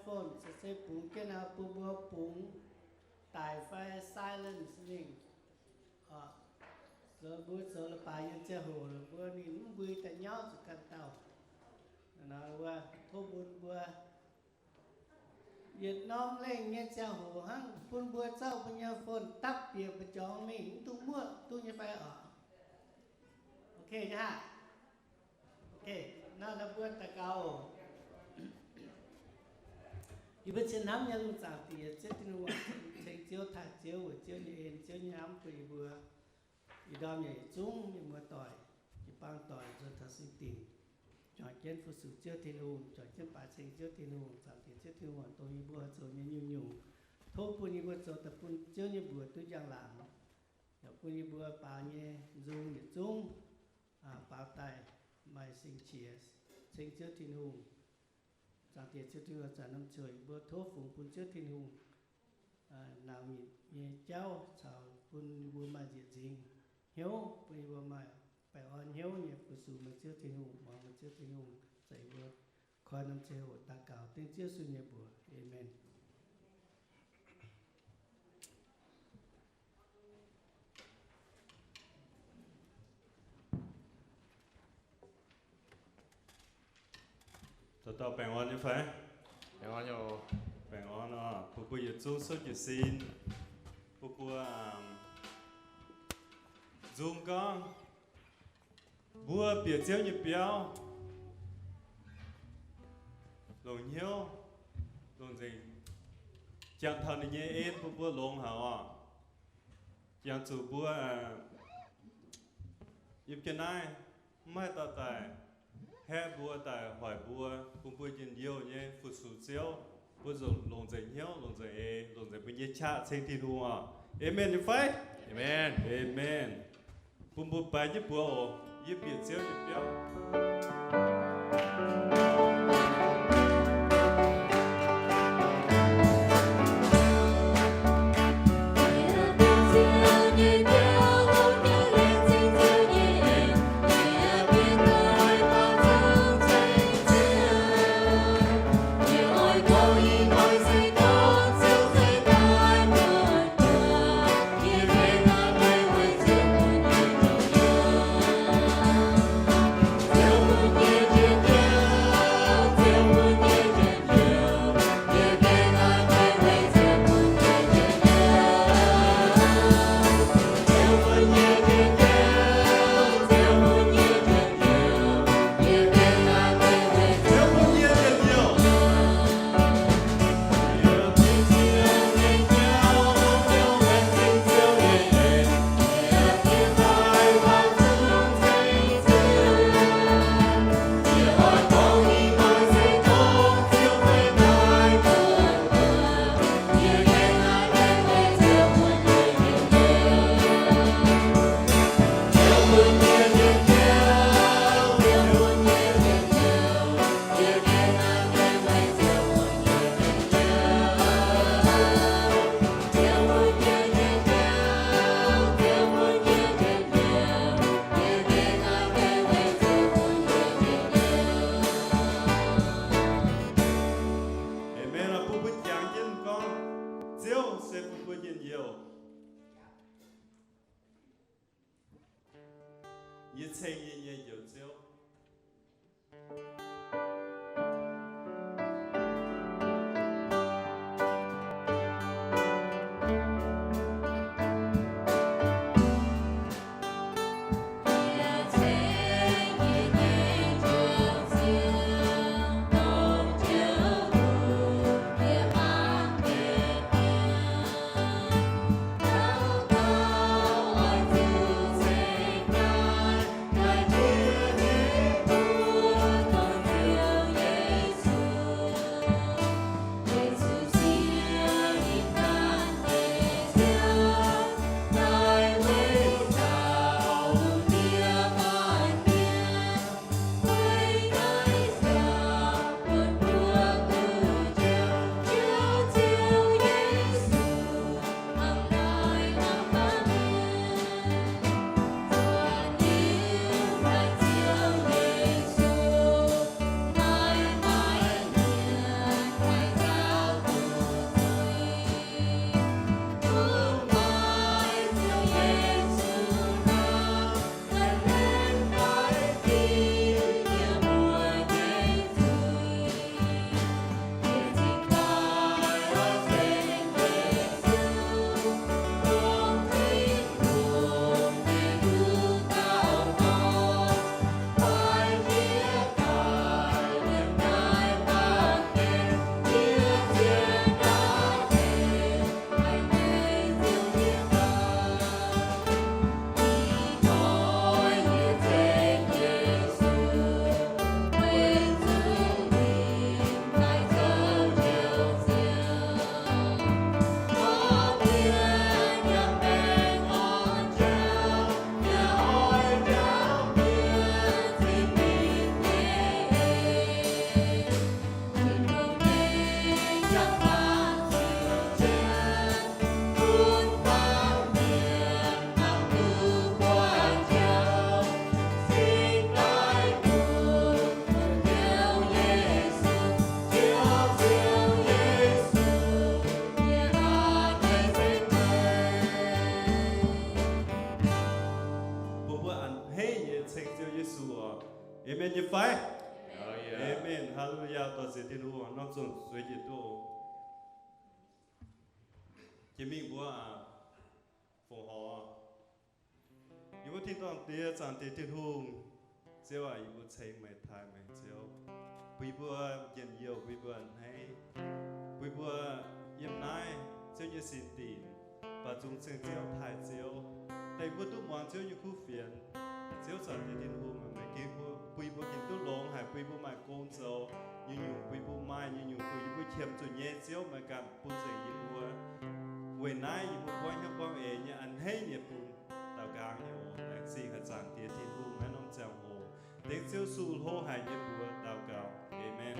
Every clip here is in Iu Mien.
phone se, se bungx jienv nor bun mbuo bungx daic fai silence mingh. Zoux mbuo zoux leiz-baaix nyei ziangh hoc, mbuo ninh mv mbui daaih nyauv zuqc ganh dauh. Nor wuov tov bun mbuo yietc norm lengh nyei ziangh hoc hnangv, bun mbuo zorqv mbuo nyei phone dapv bieqc mbu'jorngx mingh, mv dungx muoqv, duqv nyei fai oc? Ok nyei aqv. Ok, nor mbuo daux gaux. Yie mbuo cien hnamv nyei lungh zaangc Diex, Ziouv Tin-Hungh, ceng Ziouv, taaih Ziouv, weic Ziouv nyei en, Ziouv nyei hnamv bun yie mbuo. Ih ndorm yaac yietc zungv mienh muoz-doic, jiu-baang doic nzuonx taux singx dingc, juangc jienv fu-sux Ziouv Tin-Hungh, juangc jienv baaix ceng Ziouv Tin-Hungh. Zaangc Diex Ziouv Tin-Hungh, dongh yie mbuo zoux nyei nyungc-nyungc, tov bun yie mbuo zoux daaih bun Ziouv nyei mbuox duqv njang-laangc, yaac bun yie mbuo baaux nyei nzung yietc zungv baaux daaih maaih sing-qiex ceng Ziouv Tin-Hungh. Zaangc Diex Ziouv Tin-Hungh, zanc norm ziouc yie mbuo tov fungx bun Ziouv Tin-Hungh nangx nyei jauv caux bun yie mbuo maaih nzieqc nzingc hnyouv, bun yie mbuo maaih baengh orn hnyouv nyei fu-sux meih Ziouv Tin-Hungh, muangx meih Ziouv Tin-Hungh, za'gengh mbuo koi norm ziangh hoc daux gaux dengv Ziouv Yesu nyei mbuox. Aamen. Dauh dauh baengh orn nyei fai? Baengh orn oc. Baengh orn oc. Bun mbuo yietc zungv souv jiez sin. Bun mbuo nzung gorngv, mbuo bieqc Ziouv nyei biauv, longc hnyouv, longc nzengc, jangx taux ninh nyei en bun mbuo longx haic oc. Jangx zuqc mbuo yiem jienv naaiv mv haih dorh daaih haeqv mbuo, daaih hoic mbuo, bun mbuo njien-youh nyei fu-sux Ziouv. Mbuo longc nzengc hnyouv, longc nzengc eix, longc nzengc mbuo nyei qaqv ceng Tin-Hungh oc. Aamen nyei fai? Aamen. Bun mbuo baix jienv mbuox oc. Yie bieqc Ziouv nyei biauv. Aamen. Bun mbuo jangx jienv gorngv, Ziouv se bun mbuo njien-youh. Yie ceng yie nyei Njoux Ziouv. Zunh sueiv jiex duqv. Jiex mingh mbuo aac, fongc horc. Yie mbuo tin-dorngh Diex, Zaangc Diex Tin-Hungh, Ziouv aac, yie mbuo ceng meih, taaih meih, Ziouv, bun yie mbuo njien-youh, bun yie mbuo a'hneiv, bun yie mbuo yiem naaiv Ziouv nyei sin dinc, baac zungv ceng Ziouv taaih Ziouv, dengh mbuo duqv muangx Ziouv nyei kuv fienx. Ziouv, Zaangc Diex Tin-Hungh aac, meih gengh mbuo, bun yie mbuo gengh duqv longx haic, bun yie mbuo maaih gong zoux, nyungc-nyungc bun yie mbuo maaih, nyungc-nyungc bun yie mbuo qiemx zuqc nyei. Ziouv, meih ganh bun nzengc yie mbuo. Weic naaiv yie mbuo buangv hnyouv buangv eix nyei a'hneiv nyei bun daux nqaang nyei oc. Laengz zingh haaix Zaangc Diex Tin-Hungh naaiv norm ziangh hoc, dengv Ziouv Yesu hlo haic nyei mbuox daux gaux. Aamen.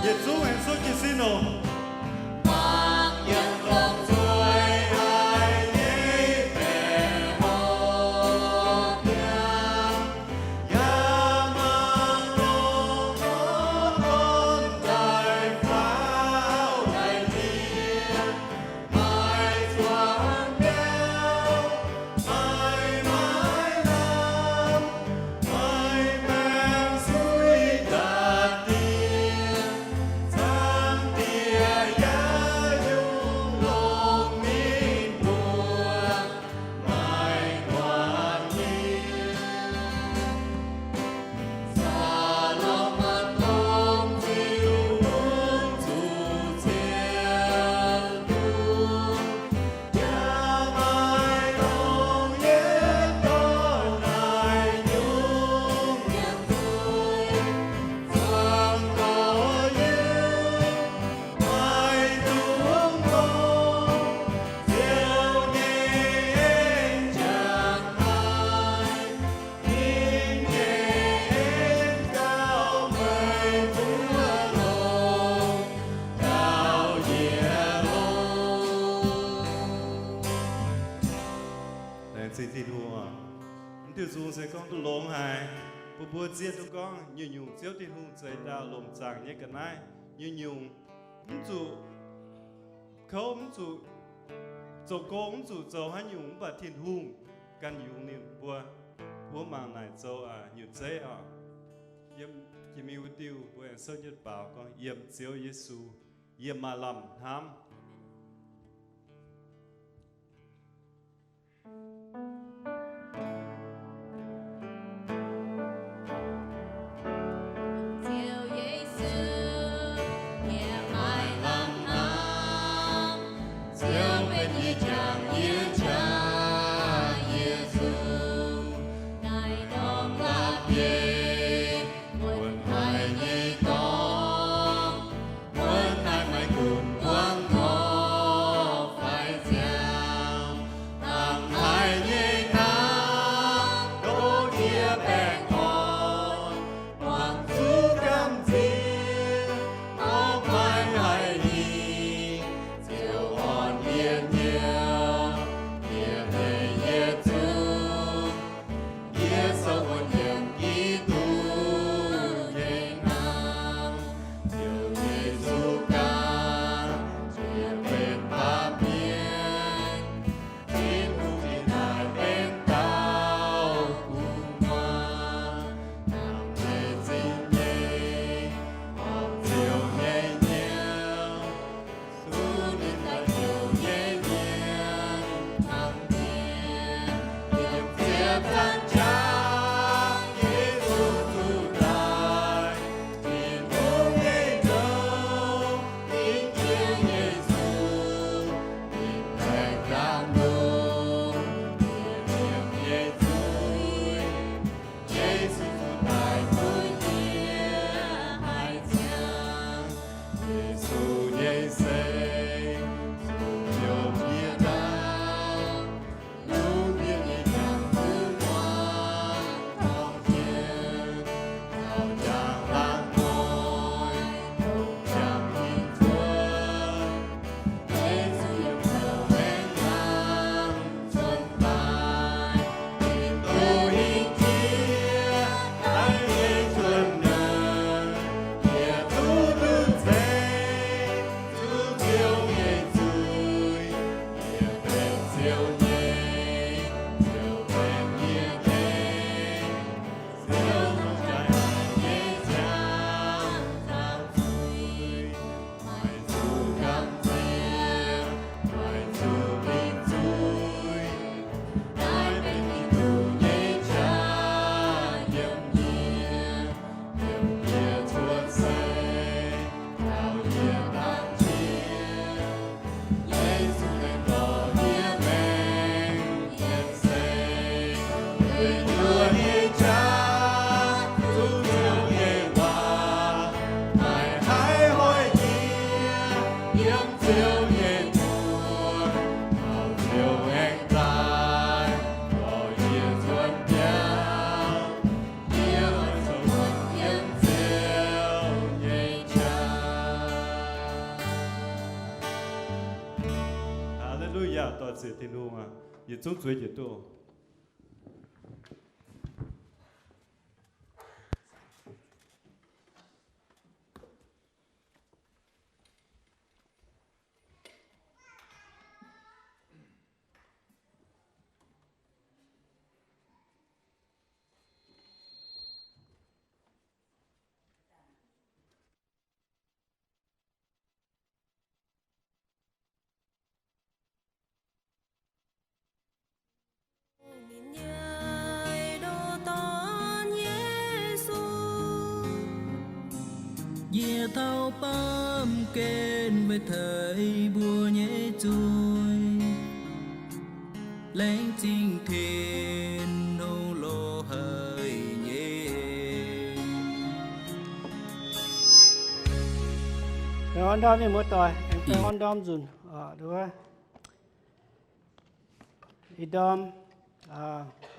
Yietc zungv aengx suqv jiez sin oc. Laengz zingh Tin-Hungh oc. Mv diuh nzung se gorngv duqv longx haic, bun mbuo zieqv duqv gorngv nyungc-nyungc Ziouv Tin-Hungh zeix daaih longc zaangc nyei ga'naaiv nyungc-nyungc, mv zuqc kouv, mv zuqc zoux gong, mv zuqc zoux haaix nyungc, mv baac Tin-Hungh ganh yungz ninh mbuo. Mbuo mangc naaic zoux nyutc zeiv oc. Yiem jiex mingh wuov diuh mbuo aengx souv nyutc baaux gorngv, Yiem Ziouv Yesu, yie maaih lamh hnamv. Ziouv Yesu, yie maaih lamh hnamv. Ziouv benx yie njang, yie njang, yie nzung. Naaiv norm la'bieiv muonc haic nyei dorngx, muonc haic maaih gunv buangv nor. Sienx Tin-Hungh aac, yietc zungv zueiz jienv duqv. Ninh nyei ndoh Dorn Yesu, njiec taux baamh gen weic teix mbuo nyei zuiz. Laengz zingh Tin-Hungh loz-haic nyei. Orn ndorm mienh muoz-doic, orn ndorm nzunc. Ih ndorm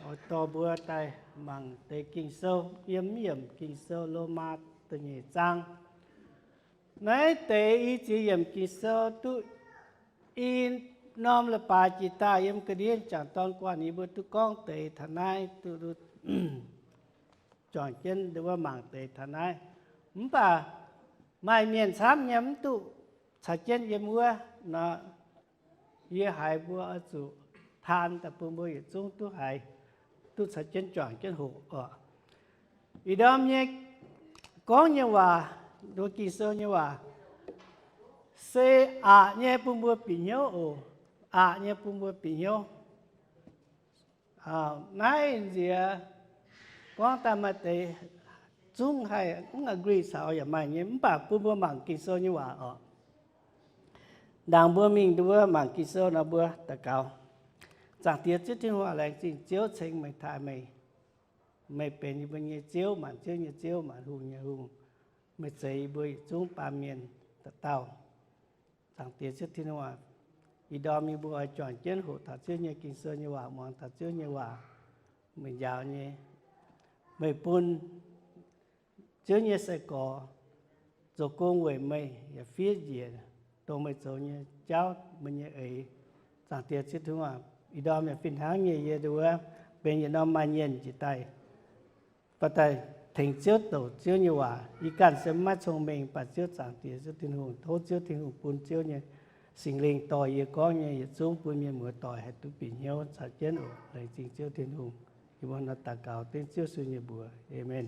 oix dorh mbuo daaih mangc deix Ging-Sou, yiem yiemc Ging-Sou Lomaa da'nyeic zaang. Naaiv deix i ziex yiemc Ging-Sou duqv i norm leiz-baaix jiex daaih yiem ga'ndiev m'jangc dorn guanh nyei, mbuo duqv gorngv deix taux naaiv, duqv juangc jienv wuov mangc deix taux naaiv. Mv baac maaih mienh camv nyei mv duqv caux jienv yiem wuov nor, yie haiz mbuo oix zuqc taan daaih bun mbuo yietc zungv duqv haiz, duqv caux jienv juangc jienv hoqc oc. Ih ndorm nyei gorngv nyei waac, nduov Ging-Sou nyei waac, se aqc nyei bun mbuo bieqc hnyouv oc. Aqc nyei bun mbuo bieqc hnyouv. Naaiv nziex gorngv daaih maaih deix zungv haih mv agree caux yaac maaih nyei, mv baac bun mbuo mangc Ging-Sou nyei waac oc. Ndaangc mbuo mingh nduov mangc Ging-Sou nor, mbuo daux gaux. Zaangc Diex Ziouv Tin-Hungh, laengz zingh Ziouv ceng meih taaih meih. Meih benx yie mbuo nyei Ziouv, maanc ziouv nyei Ziouv, maanc hungh nyei Hungh. Meih zeix yie mbuo yietc zungv baamh mienh dauh dauh. Zaangc Diex Ziouv Tin-Hungh aac, ih ndorm yie mbuo oix juangc jienv hoqc taux Ziouv nyei Ging-Sou nyei waac, muangx taux Ziouv nyei waac. Meih njaaux nyei, meih bun Ziouv nyei sai-gorx zoux gong weic meih yaac fiev njiec dongh meih zoux nyei jauv, meih nyei eix. Zaangc Diex Ziouv Tin-Hungh aac, ih ndorm yaac fih hnangv nyei yie nduov benx yietc norm maaih nyienh jiex daaih, baac daaih tengx Ziouv douc Ziouv nyei waac. Yie ganh se maiv cong-mengh, baac Ziouv Zaangc Diex Ziouv Tin-Hungh, tov Ziouv Tin-Hungh bun Ziouv nyei Singx Lingh dorh yie gorngv nyei yietc zungv bun mienh muoz-doic haih duqv bieqc hnyouv caux jienv oc. Laengz zingh Ziouv Tin-Hungh. Yie mbuo nor daux gaux dengv Ziouv Yesu nyei mbuox. Aamen.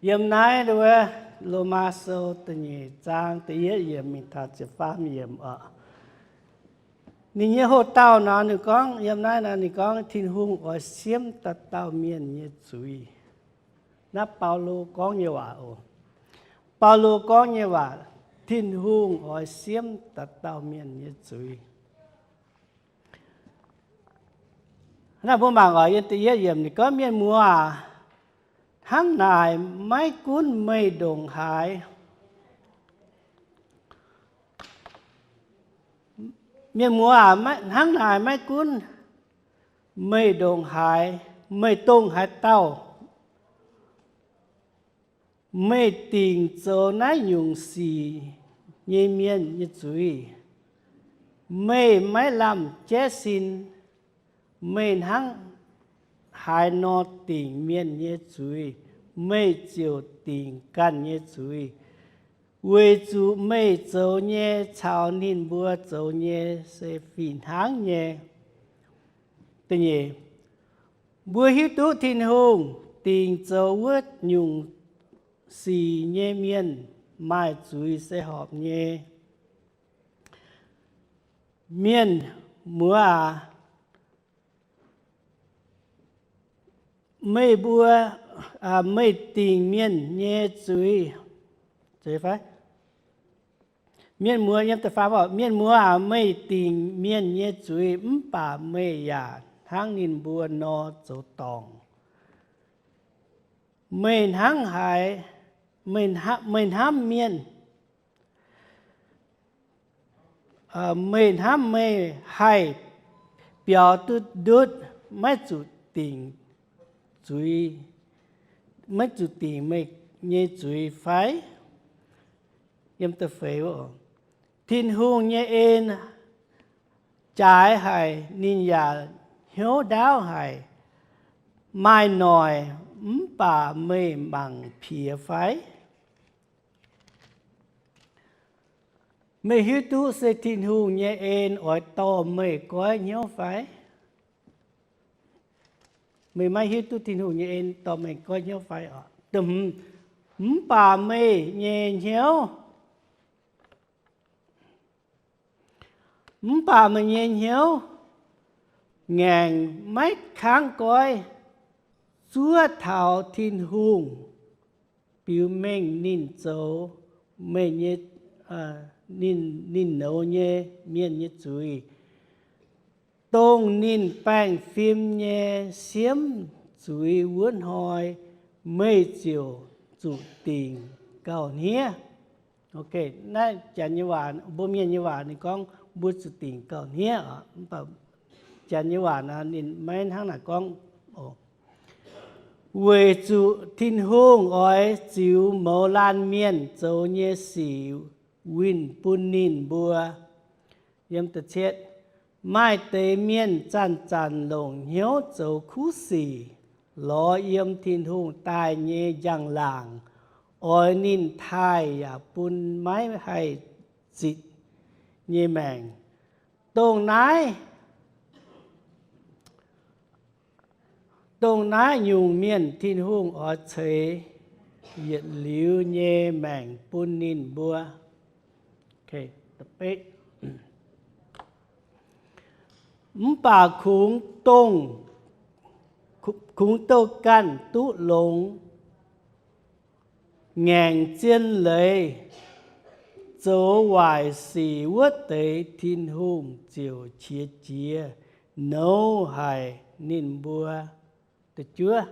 Yiem naaiv nduov Lomaa Sou da'nyeic zaang da'yietv yiemc mingh taux ziepc faam yiemc oc. Ninh nyei hoc-dauh nor ninh gorngv, yiem naaiv nor ninh gorngv Tin-Hungh oix siemv dauh dauh mienh nyei zuiz. Naaiv Baulo gorngv nyei waac oc. Baulo gorngv nyei waac, Tin-Hungh oix siemv dauh dauh mienh nyei zuiz. Naaiv mbuo mangc oc, yiem da'yietv yiemc ninh gorngv, mienh muoz aac, hnangv naaic maiv gunv meih ndongc haaix, mienh muoz aac, hnangv naaic maiv gunv meih ndongc haaix, meih dongh haaix dauh, meih dingc zoux naaiv nyungc sic nyei mienh nyei zuiz, meih maiv lamh jaiv sin. Meih hnangv haaix nor dingc mienh nyei zuiz, meih ziouc dingc ganh nyei zuiz, weic zuqc meih zoux nyei caux ninh mbuo zoux nyei se fih hnangv nyei. Da'nyeic, mbuo hiuv duqv Tin-Hungh dingc zoux wuov nyungc sic nyei mienh maaih zuiz se horpc nyei. Mienh muoz aac, meih mbuo, meih dingc mienh nyei zuiz, mienh muoz, mienh muoz aac, meih dingc mienh nyei zuiz mv baac meih yaac hnangv ninh mbuo nor zoux dorngc. Meih hnamv haaix, meih hnamv mienh, meih hnamv meih haih biaux duqv ndutv, maiv zuqc dingc zuiz, maiv zuqc dingc meih nyei zuiz fai? Yiem da'feix, Tin-Hungh nyei en jaaix haic, ninh yaac hnyouv ndaauv haic. Maaih noic mv baac meih mangc piex fai? Meih hiuv duqv se Tin-Hungh nyei en oix dorh meih goiv hnyouv fai? Meih maiv hiuv duqv Tin-Hungh nyei en dorh meih goiv hnyouv fai oc? Mv baac meih nyei hnyouv, mv baac meih nyei hnyouv ngaengc maiv kangv goiv, zuov taux Tin-Hungh biux mengh ninh zoux meih nyei, ninh, ninh nouz nyei mienh nyei zuiz, dongh ninh baengh fim nyei siemv zuiz wuov hnoi, meih ziouc zuqc dingc gauh hniev. Ok, naaiv Janx nyei waac, mbuo Mienh nyei waac ninh gorngv mbuo zuqc dingc gauh hniev oc. Mv baac Janx nyei waac naaic ninh maiv hnangv naaic gorngv. Weic zuqc Tin-Hungh oix ziux mouz laanh mienh zoux nyei sic winh bun ninh mbuo. Yiem da'cietv, maaih deix mienh zanc-zanc longc hnyouv zoux kuv sic, lorz yiem Tin-Hungh daaih nyei njang-laangc, oix ninh taaih yaac bun maiv haih zitc nyei maengc. Dongh naaiv, dongh naaiv nyungc mienh Tin-Hungh oix ceix yietc liuz nyei maengc bun ninh mbuo. Mv baac kungx dongh, kungx dongh ganh duqv longx ngaengc zien leiz zoux waaic sic wuov deix, Tin-Hungh ziouc qiex jiez nouz haic ninh mbuo. Da'juov,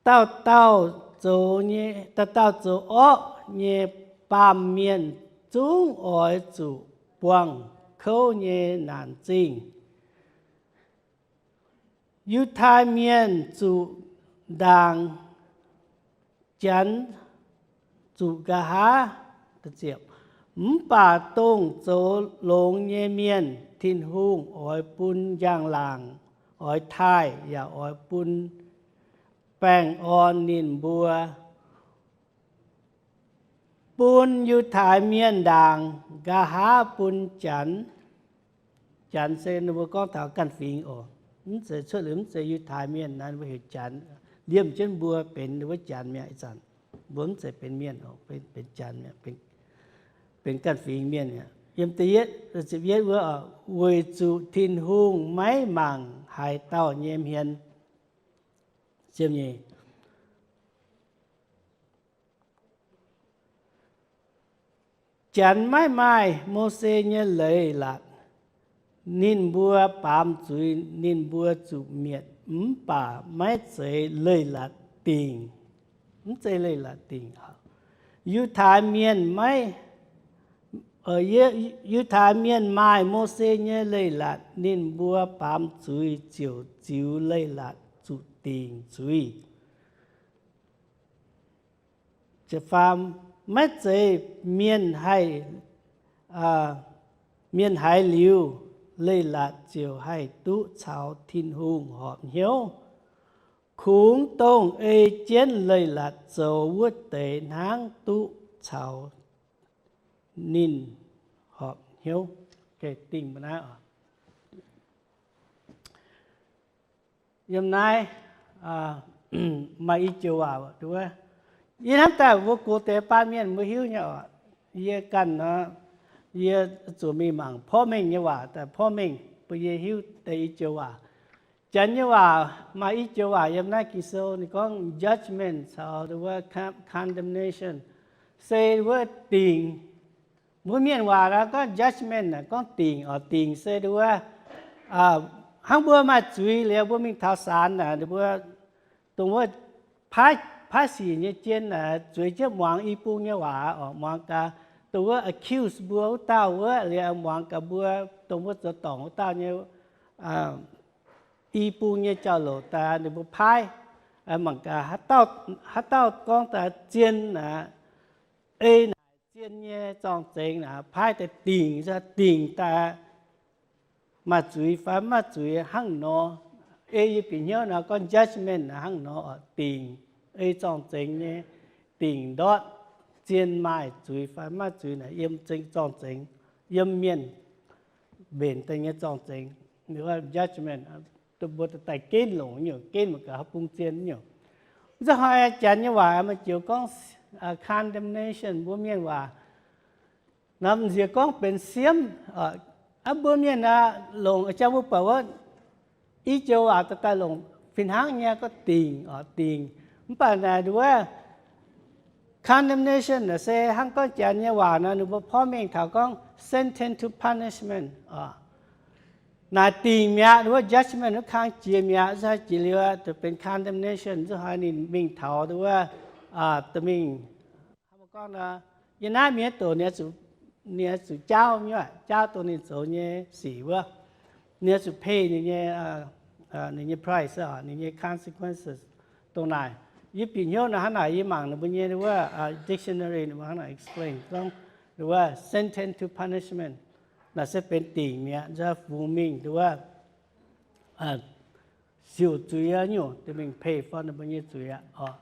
dauh dauh zoux nyei, dauh dauh zoux orqv nyei baamh mienh zungv oix zuqc buangh kouv nyei naanc zingh. Yiutai Mienh zuqc ndaangc, Janx zuqc nqa'haav. Mv baac dongh zoux longx nyei mienh, Tin-Hungh oix bun njang-laangc, oix taaih yaac oix bun baengh orn ninh mbuo. Bun Yiutai Mienh ndaangc, nqa'haav bun Janx. Janx se ninh mbuo gorngv taux ganh fingx oc. Mv zeiz cuotv liuz mv zeiz Yiutai Mienh naaic, mbuo heuc Janx. Liemh jienv mbuo benx wuov Janx mi'aqv. Ih zanc mbuo mv zeiz benx mienh oc, benx Janx mi'aqv, benx ganh fingx mienh mi'aqv. Yiem da'yietv, ziepc yietv wuov, weic zuqc Tin-Hungh maiv mangc haaix dauh nyei hmien. Ziepc nyeic, Janx maiv maaih Mose nyei leiz-latc, ninh mbuo baamz zuiz ninh mbuo zuqc mietc, mv baac maiv zeiz leiz-latc dingc. Mv zeiz leiz-latc dingc. Yiutai Mienh maiv, Yiutai Mienh maaih Mose nyei leiz-latc, ninh mbuo baamz zuiz ziouc ziux leiz-latc zuqc dingc zuiz. Ziepc faam, maiv zeiz mienh haih, mienh haiz liuz leiz-latc ziouc haih duqv caux Tin-Hungh horpc hnyouv. Kungx dongh ei jienv leiz-latc zoux wuov deix hnangv duqv caux ninh horpc hnyouv. Dingh mbuo naaiv oc. Yiem naaiv maaih i joux waac, yie hnamv daaih mbuo gox deix baamh mienh mbuo hiuv nyei oc. Yie ganh nor, yie zuqc mingh mangc porv mengh nyei waac daaih, porv mengh bun yie hiuv deix i joux waac. Janx nyei waac maaih i joux waac yiem naaiv Ging-Sou, ninh gorngv judgment caux wuov condemnation, se wuov dingc. Mbuo mienh waac naaiv gorngv judgment aeqv, gorngv dingc oc. Dingc se wuov, hnangv mbuo maaih zuiz liuz mbuo mingh taux saanx naaic, ninh mbuo dongh wuov paaiv, paaiv sic nyei jien naaic, zueiz jienv muangx i bung nyei waac oc, muangx gaax. Dongh wuov accuse mbuo wuov dauh wuov liuz muangx gaax mbuo dongh wuov zoux dorngc wuov dauh nyei i bung nyei jauv-louc daaih ninh mbuo paaiv, mangc gaax haaix dauh gorngv daaih zien naaic, ei naaic zien nyei zorng-zengx naaic, paaiv daaih dingc, dingc daaih maaih zuiz fai maiv maaih zuiz hnangv nor. Ei yie bieqc hnyouv nor gorngv judgment hnangv nor, dingc ei zorng-zengx nyei, dingc ndortv zien maaih zuiz fai maiv maaih zuiz naaic yiem zengx zorng-zengx, yiem mienh mbenc daaih nyei zorng-zengx, judgment. Mbuo daaih genv longc nyungc, genv mangc gaax bung zien nyungc. Nzunc hnoi janx nyei waac maaih joux gorngv condemnation, mbuo mienh waac nor m'nziex gorngv benx siemv. Aa, mbuo mienh aah, longc jang mbuo buatc wuov i joux waac daaih daaih longc fih hnangv nyei gorngv dingc, dingc. Mv baac naaic nduov condemnation naaic se hnangv gorngv janx nyei waac nor ninh mbuo porv mengh taux gorngv sentence to punishment. Naaic dingc mi'aqv, nduov judgment wuov kang jiex mi'aqv, nzunc hnoi jiex liuz benx condemnation. Nzunc hnoi ninh mingh taux nduov, mingh, hnangv mbuo gorngv nor, yie naaiv mienh doqc ninh oix zuqc jaauv nyei, jaauv dongh ninh zoux nyei sic wuov, ninh oix zuqc pay ninh nyei, ninh nyei price, ninh nyei consequences. Dongh naaic yie bieqc hnyouv nor hnangv naaic, yie mangc ninh mbuo nyei wuov dictionary ninh mbuo hnangv naaic explain gorngv, wuov sentence to punishment naaic se benx dingc mi'aqv, nzunc hnoi fungx mingh nduov siouc zuiz nyungc, deix mingh pay for ninh mbuo nyei zuiz aqv.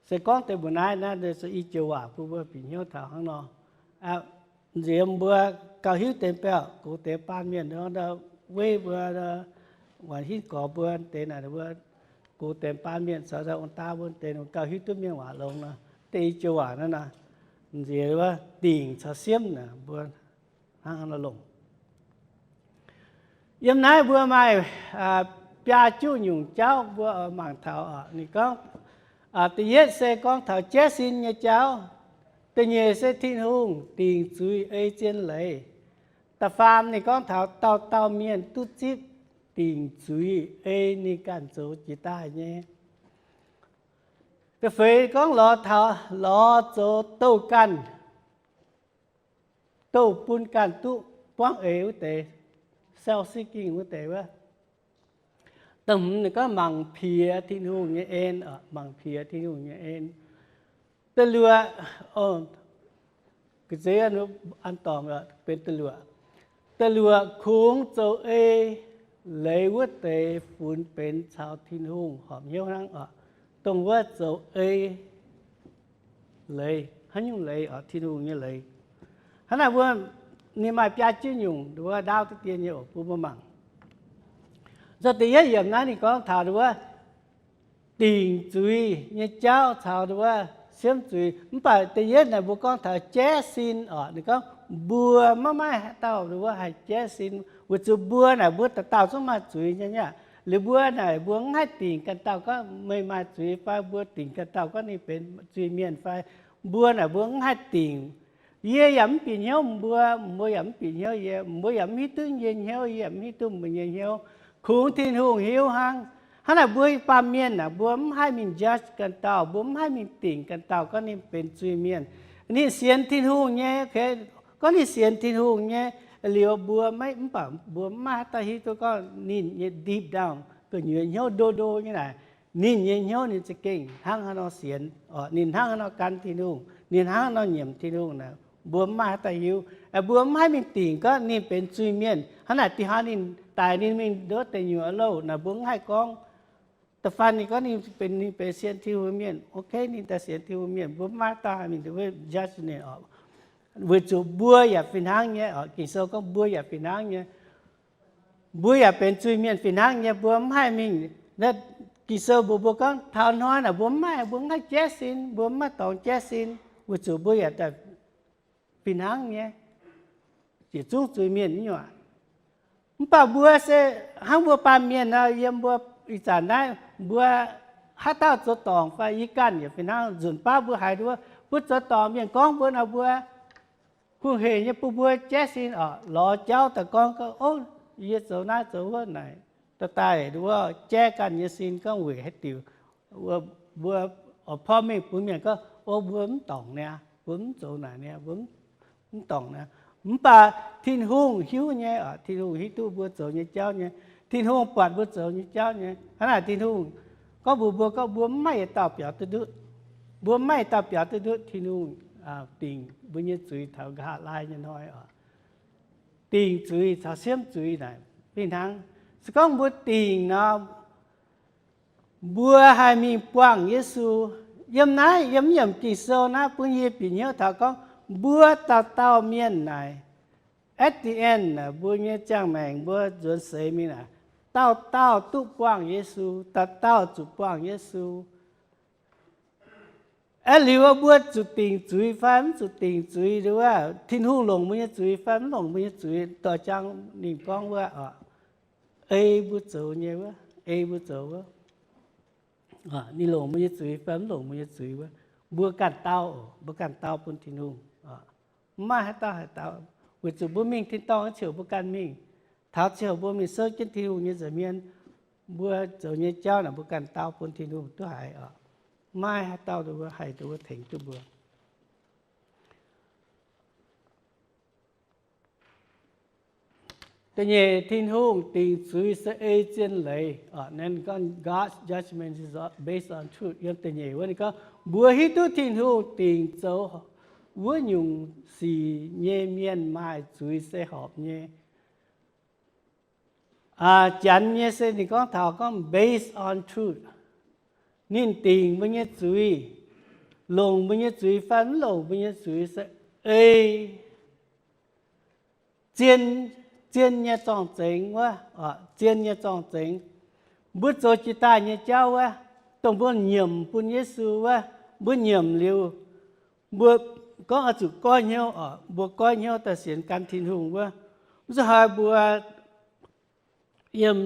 Se gorngv deix mbuo naaiv, naaiv se i joux waac bun mbuo bieqc hnyouv taux hnangv nor. Nziex mbuo gauh hiuv deix biauv, gox deix baamh mienh nor, weiv mbuo, waanc hinv gorx mbuo deix naaic, mbuo gox deix baamh mienh caux ong-daa mbuo deix gauh hiuv duqv mienh waac longx nor, deix i joux waac naaiv nor, nziex wuov dingc caux siemv naaic mbuo hnangv haaix nor longc. Yiem naaiv mbuo maaih biaa juqv nyungc jauv mbuo oix mangc taux. Ninh gorngv, da'yietv se gorngv taux jaiv sin nyei jauv. Da'nyeic se Tin-Hungh dingc zuiz ei zien leiz. Da'faam ninh gorngv taux dauh dauh mienh duqv zipv dingc zuiz ei ninh ganh zoux jiex daaih nyei. Da'feix gorngv lorz taux lorz zoux douh ganh, douh bun ganh duqv buangv eix wuov deix, self-seeking wuov deix wuov. Da'hmz ninh gorngv mangc piex Tin-Hungh nyei en, mangc piex Tin-Hungh nyei en. Da'luoqc, ga'zeix an dorngc benx da'luoqc. Da'luoqc kungx zoux ei leiz wuov deix funx benx caux Tin-Hungh horpc hnyouv hnangv oc. Dongh wuov zoux ei leiz, haaix nyungc leiz oc? Tin-Hungh nyei leiz. Hnangv naaic mbuo, ninh maaih biaa juqv nyungc nduov ndaauv deix dien nyei oc, bun mbuo mangc. Nzunc da'yietv yiemc naaiv ninh gorngv taux nduov dingc zuiz nyei jauv caux nduov siemv zuiz. Mv baac da'yietv naaic mbuo gorngv taux jaiv sin oc. Ninh gorngv mbuo maiv maaih dauh nduov haih jaiv sin, weic zuqc mbuo naaic mbuo dauh dauh zungv maaih zuiz nyei aqv. Liuz mbuo naaic mbuo mv haih dingc ganh dauh gorngv meih maaih zuiz fai mbuo dingc ganh dauh gorngv ninh benx zuiz-mienh fai mbuo naaic mbuo mv haih dingc. Yie yaac mv bieqc hnyouv mbuo, mbuo yaac mv bieqc hnyouv yie, mbuo yaac mv hiuv duqv yie nyei hnyouv, yie yaac mv hiuv duqv mbuo nyei hnyouv. Kungx Tin-Hungh hiuv hnangv. Hnangv naaic mbuo baamh mienh naaic mbuo mv haih mingh judge ganh dauh, mbuo mv haih mingh dingc ganh dauh gorngv ninh benx zuiz-mienh. Ninh sienx Tin-Hungh nyei, gorngv ninh sienx Tin-Hungh nyei, liuz mbuo maiv, mv baac mbuo mv maaih haaix dauh hiuv duqv gorngv ninh nyei deep down, gu'nyuoz hnyouv ndo ndo nyei naaic, ninh nyei hnyouv ninh za'gengh hnangv haaix nor sienx, ninh hnangv haaix nor gan Tin-Hungh, ninh hnangv haaix nor nyiemc Tin-Hungh naaic, mbuo mv maaih haaix dauh hiuv. Mbuo mv haih mingh dingc gorngv ninh benx zuiz-mienh. Hnangv naaic dih hnoi ninh daic ninh mingh nduov deic nyuoqc louh naaic, mbuo mv haih gorngv da'faanh ninh gorngv ninh benx, ninh benx sienx Tin-Hungh mienh, ok, ninh daaih sienx Tin-Hungh mienh, mbuo mv maaih dauh haih mingh judge ninh oc. Weic zuqc mbuo yaac fih hnangv nyei oc. Ging-Sou gorngv mbuo yaac fih hnangv nyei. Mbuo yaac benx zuiz-mienh fih hnangv nyei, mbuo mv haih mingh. Ging-Sou mbuox mbuo gorngv taux hnoi naaic mbuo mv maaih, mbuo mv haih jaiv sin, mbuo mv maaih dorngx jaiv sin, weic zuqc mbuo yaac daaih fih hnangv nyei, yietc zungv zuiz-mienh nyei aqv. Mv baac mbuo se hnangv mbuo baamh mienh nor, yiem mbuo ih zanc naaiv mbuo haaix dauh zoux dorngc fai yie ganh yaac fih hnangv. Nzunc baav mbuo haiz nduov mbuo zoux dorngc mienh gorngv mbuo nor, mbuo hungh heic nyei bun mbuo jaiv sin oc, lorz jauv daaih gorngv gorngv, ov, yie zoux naaiv zoux wuov naaic, daaih daaih nduov jaiv ganh nyei sin gorngv weic haaix diuc. Mbuo, mbuo porv mengh bun mienh gorngv, ov, mbuo mv dorngc niaa, mbuo mv zoux naaic niaa, mbuo mv dorngc niaa. Mv baac Tin-Hungh hiuv nyei oc, Tin-Hungh hiuv duqv mbuo zoux nyei jauv nyei. Tin-Hungh buatc mbuo zoux nyei jauv nyei. Hnangv naaic Tin-Hungh gorngv mbuox mbuo gorngv mbuo mv maaih yietc dauh biaux duqv ndutv. Mbuo mv maaih yietc dauh biaux duqv ndutv Tin-Hungh dingc mbuo nyei zuiz taux nqa'haav laai nyei hnoi oc. Dingc zuiz caux siemv zuiz naaic, Fih hnangv, se gorngv mbuo dingc nor, mbuo haih mingh buangh Yesu. Yiem naaiv, yiem, yiem Ging-Sou naaiv bun yie bieqc hnyouv taux gorngv mbuo dauh dauh mienh naaic, at the end, mbuo nyei ziangh maengc mbuo nzuonx seix mingh naaic, dauh dauh duqv buangh Yesu, dauh dauh zuqc buangh Yesu. Aeqv, liuz mbuo zuqc dingc zuiz fai mv zuqc dingc zuiz wuov, Tin-Hungh longc mbuo nyei zuiz fai mv longc mbuo nyei zuiz, doix jang ninh gorngv wuov, ei mbuo zoux nyei wuov, ei mbuo zoux wuov, ninh longc mbuo nyei zuiz fai mv longc mbuo nyei zuiz wuov, mbuo ganh dau, mbuo ganh dau bun Tin-Hungh. Mv maaih haaix dauh haih dau, weic zuqc mbuo mingh tin-dorngh ziouc mbuo ganh mingh. Taux ziouc mbuo mingh souv jienv Tin-Hungh nyei nza'hmien, mbuo zoux nyei jauv naaic mbuo ganh dau bun Tin-Hungh duqv haiz oc. Mv maaih haaix dauh haih duqv tengx duqv mbuo. Da'nyeic, Tin-Hungh dingc zuiz se ei zien leiz. God's judgment is based on truth. Yiem da'nyeic wuov ninh gorngv, mbuo hiuv duqv Tin-Hungh dingc zoux wuov nyungc sic nyei mienh maaih zuiz se horpc nyei. Janx nyei se ninh gorngv taux gorngv based on truth. Ninh dingc mbuo nyei zuiz, longc mbuo nyei zuiz fai mv longc mbuo nyei zuiz se ei zien, zien nyei zorng-zengx wuov, zien nyei zorng-zengx. Mbuo zoux jiex daaih nyei jauv wuov, dongh mbuo nyiemc bun Yesu wuov, mbuo nyiemc liuz, mbuo gorngv oix zuqc goiv hnyouv oc, mbuo goiv hnyouv daaih sienx gan Tin-Hungh wuov. Mv zuqc haiz mbuo yiem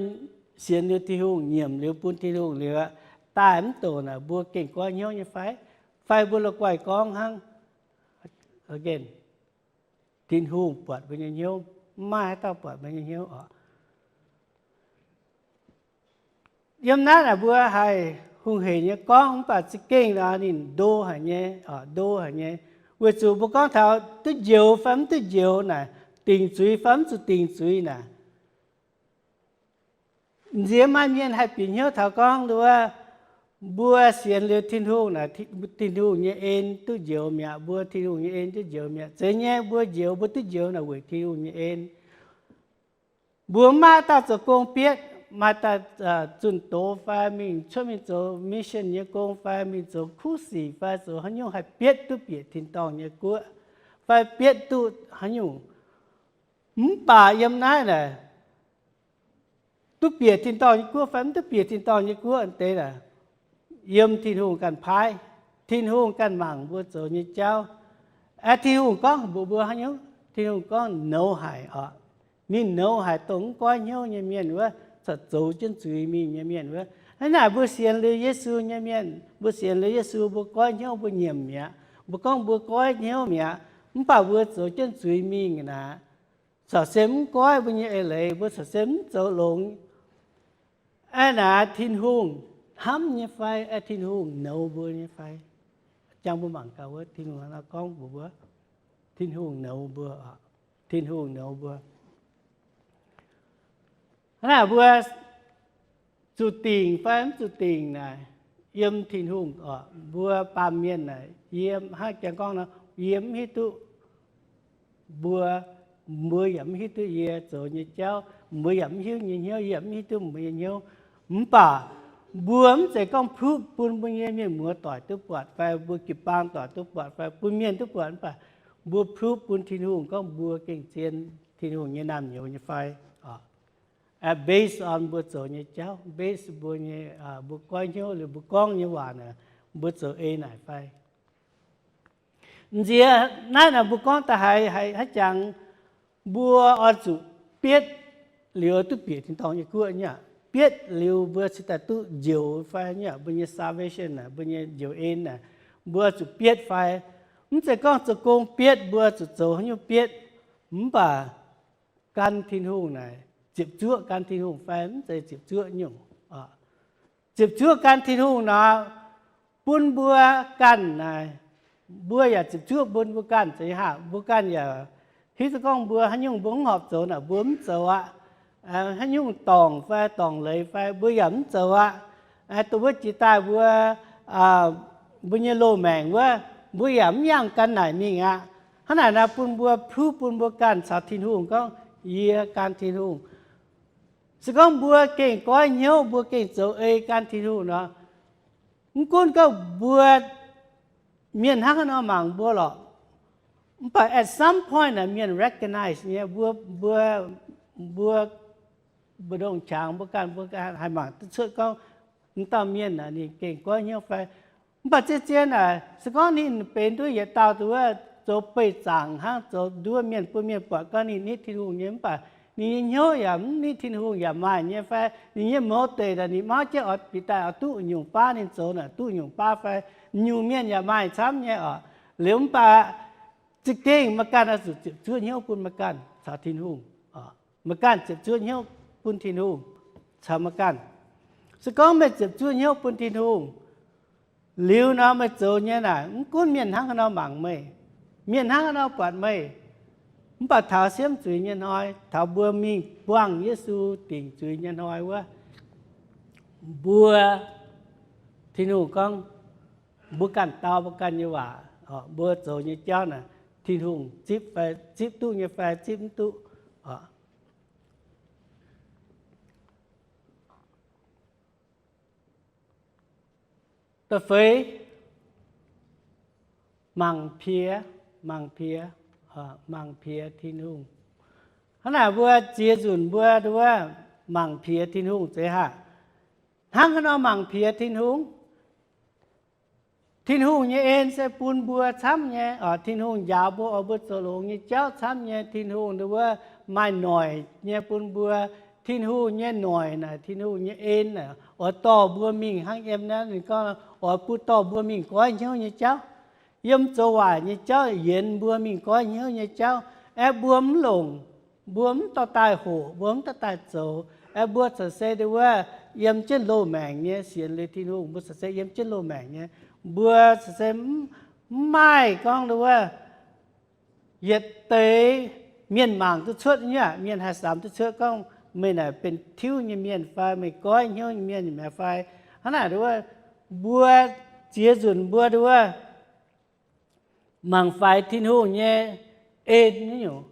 sienx liuz Tin-Hungh, nyiemc liuz bun Tin-Hungh liuz, daaih mv doqc naaic mbuo gengh goiv hnyouv nyei fai? Fai mbuo la'guaih gorngv hnangv, Tin-Hungh buatc mbuo nyei hnyouv, mv maaih haaix dauh buatc mbuo nyei hnyouv oc. Yiem naaiv naaic mbuo haih hungh heic nyei gorngv, mv baac za'gengh ninh ndo haic nyei, ndo haic nyei. Weic zuqc mbuo gorngv taux duqv njoux fai mv duqv njoux naaic, dingc zuiz fai mv zuqc dingc zuiz naaic, nziex maaih mienh haih bieqc hnyouv taux gorngv wuov, mbuo sienx liuz Tin-Hungh naaic, Tin-Hungh nyei en duqv njoux mi'aqv, mbuo Tin-Hungh nyei en duqv njoux mi'aqv. Zeiz nyei, mbuo njoux, mbuo duqv njoux naaic weic Tin-Hungh nyei en. Mbuo mv maaih dauh zoux gong bietv, maaih dauh zunh doz fai mingh cuotv mingh zoux mission nyei gong fai mingh zoux kuv sic fai zoux haaix nyungc haih bietv duqv bieqc tin-dorngh nyei guoqv fai bietv duqv haaix nyungc. Mv baac yiem naaiv naaic, duqv bieqc tin-dorngh nyei guoqv fai mv duqv bieqc tin-dorngh nyei guoqv deix naaic, yiem Tin-Hungh ganh paaiv. Tin-Hungh ganh mangc mbuo zoux nyei jauv. Aeqv, Tin-Hungh gorngv mbuox mbuo haaix nyungc? Tin-Hungh gorngv nouz haic oc. Ninh nouz haic dongh mv goiv hnyouv nyei mienh wuov, corc zoux jienv zuiz mingh nyei mienh wuov. Hnangv naaic mbuo sienx liuz Yesu nyei mienh, mbuo sienx liuz Yesu, mbuo goiv hnyouv, mbuo nyiemc mi'aqv. Mbuo gorngv mbuo goiv hnyouv mi'aqv, mv baac mbuo zoux jienv zuiz mingh naaic, corc se mv goiv mbuo nyei eix leiz, mbuo corc se mv zoux longx. Aeqv, naaic Tin-Hungh hnamv nyei fai? Aeqv, Tin-Hungh nouz mbuo nyei fai? Jangx mbuo mangc gaax wuov, Tin-Hungh nor gorngv mbuox mbuo, Tin-Hungh nouz mbuo, Tin-Hungh nouz mbuo. Hnangv naaic mbuo zuqc dingc fai mv zuqc dingc naaic, yiem Tin-Hungh oc. Mbuo baamh mienh naaic, yie hnangv jangx gorngv nor, yie mv hiuv duqv mbuo, mbuo yaac mv hiuv duqv yie zoux nyei jauv, mbuo yaac mv hiuv nyei hnyouv, yie yaac mv hiuv duqv mbuo nyei hnyouv. Mv baac mbuo mv zeiz gorngv proof bun mbuo nyei mienh muoz doic duqv buatc fai mbuo jiu-baang doic duqv buatc fai bun mienh duqv buatc, mv baac mbuo proof bun Tin-Hungh gorngv mbuo gengh zien Tin-Hungh nyei naamh nyouz nyei fai. Based on mbuo zoux nyei jauv, based mbuo nyei, mbuo goiv hnyouv liuz mbuo gorngv nyei waac naaic, mbuo zoux ei naaic fai? Nziex naaiv naaic mbuo gorngv da'haiz haiz haaix jangx, mbuo oix zuqc bietv liuz duqv bieqc tin-dorngh nyei guoqv nyei aqv. Bietv liuz mbuo cingx daaih duqv njoux fai nyei aqv, mbuo nyei salvation naaic, mbuo nyei njoux en naaic, mbuo zuqc bietv fai? Mv zeiz gorngv zoux gong bietv, mbuo zuqc zoux haaix nyungc bietv, mv baac gan Tin-Hungh naaic, ziepc zuoqv gan Tin-Hungh fai mv zeiz ziepc zuoqv nyungc? Ziepc zuoqv gan Tin-Hungh nor, bun mbuo ganh naaic, mbuo yaac ziepc zuoqv bun mbuo ganh zeiz haac, mbuo ganh yaac hiuv duqv gorngv mbuo haaix nyungc mbuo mv horpc zoux naaic mbuo mv zoux aqv. Haaix nyungc dorngc fai dorngc leiz fai mbuo yaac mv zoux aqv. Dongh wuov jiex daaih mbuo, mbuo nyei loz-maengc wuov, mbuo yaac mv yangh gan naaic mingh aqv. Hnangv naaic naaic bun mbuo proof bun mbuo ganh caux Tin-Hungh gorngv, yie gan Tin-Hungh. Se gorngv mbuo gengh goiv hnyouv, mbuo gengh zoux ei gan Tin-Hungh nor, mv gunv gorngv mbuo, mienh hnangv haaix nor mangc mbuo lorqc, mv baac at some point naaic mienh recognize nyei, mbuo, mbuo, mbuo mbu'ndongx qangx mbuo ganh, mbuo ganh haih mangc duqv cuotv gorngv, m'dauh mienh naaic ninh gengh goiv hnyouv fai. Mv baac zien-zien naaic, se gorngv ninh benx duqv yietc dauh duqv zoux beih zaangc hnangv, zoux nduov mienh bun mienh buatc gorngv ninh nitv Tin-Hungh nyei, mv baac ninh nyei hnyouv yaac mv nitv Tin-Hungh yaac maaih nyei fai, ninh nyei mouz deic naaic ninh mauv jienv oix bieqc daaih oix duqv nyungc baav ninh zoux naaic duqv nyungc baav fai, nyungc mienh yaac maaih camv nyei oc. Liuz mv baac za'gengh meih ganh oix zuqc ziepc zuoqv hnyouv bun meih ganh caux Tin-Hungh. Meih ganh ziepc zuoqv hnyouv bun Tin-Hungh caux meih ganh. Se gorngv meih ziepc zuoqv hnyouv bun Tin-Hungh liuz nor, meih zoux nyei naaic mv gunv mienh hnangv haaix nor mangc meih, mienh hnangv haaix nor buatc meih, mv baac taux siemv zuiz nyei hnoi, taux mbuo mingh buangh Yesu dingc zuiz nyei hnoi wuov, mbuo, Tin-Hungh gorngv, mbuo ganh dau mbuo ganh nyei waac, mbuo zoux nyei jauv naaic Tin-Hungh zipv fai, zipv duqv nyei fai zipv mv duqv. Da'feix, mangc piex, mangc piex, mangc piex Tin-Hungh. Hnangv naaic mbuo ziex nzunc mbuo nduov mangc piex Tin-Hungh zeiz haaix? Hnangv haaix nor mangc piex Tin-Hungh? Tin-Hungh nyei en se bun mbuo camv nyei oc. Tin-Hungh njaaux mbuo oix mbuo zoux longx nyei jauv camv nyei. Tin-Hungh nduov maaih noic nyei bun mbuo. Tin-Hungh nyei noic naaic, Tin-Hungh nyei en naaic oix dorh mbuo mingh hnangv yiem naaiv ninh gorngv, oix bun dorh mbuo mingh goiv hnyouv nyei jauv, yiem zoux waaic nyei jauv yienx mbuo mingh goiv hnyouv nyei jauv. Aeqv, mbuo mv longc, mbuo mv dorh daaih hoqc, mbuo mv dorh daaih zoux. Aeqv, mbuo corc se nduov yiem jienv loz-maengc nyei sienx liuz Tin-Hungh, mbuo corc se yiem jienv loz-maengc nyei. Mbuo corc se mv maaih gorngv nduov yietc deix mienh mangc duqv cuotv nyei aqv, mienh haih samx duqv cuotv gorngv meih naaic benx tiuv nyei mienh fai meih goiv hnyouv nyei mienh fai. Hnangv naaic nduov mbuo ziex nzunc mbuo nduov mangc faix Tin-Hungh nyei en nyei nyungc,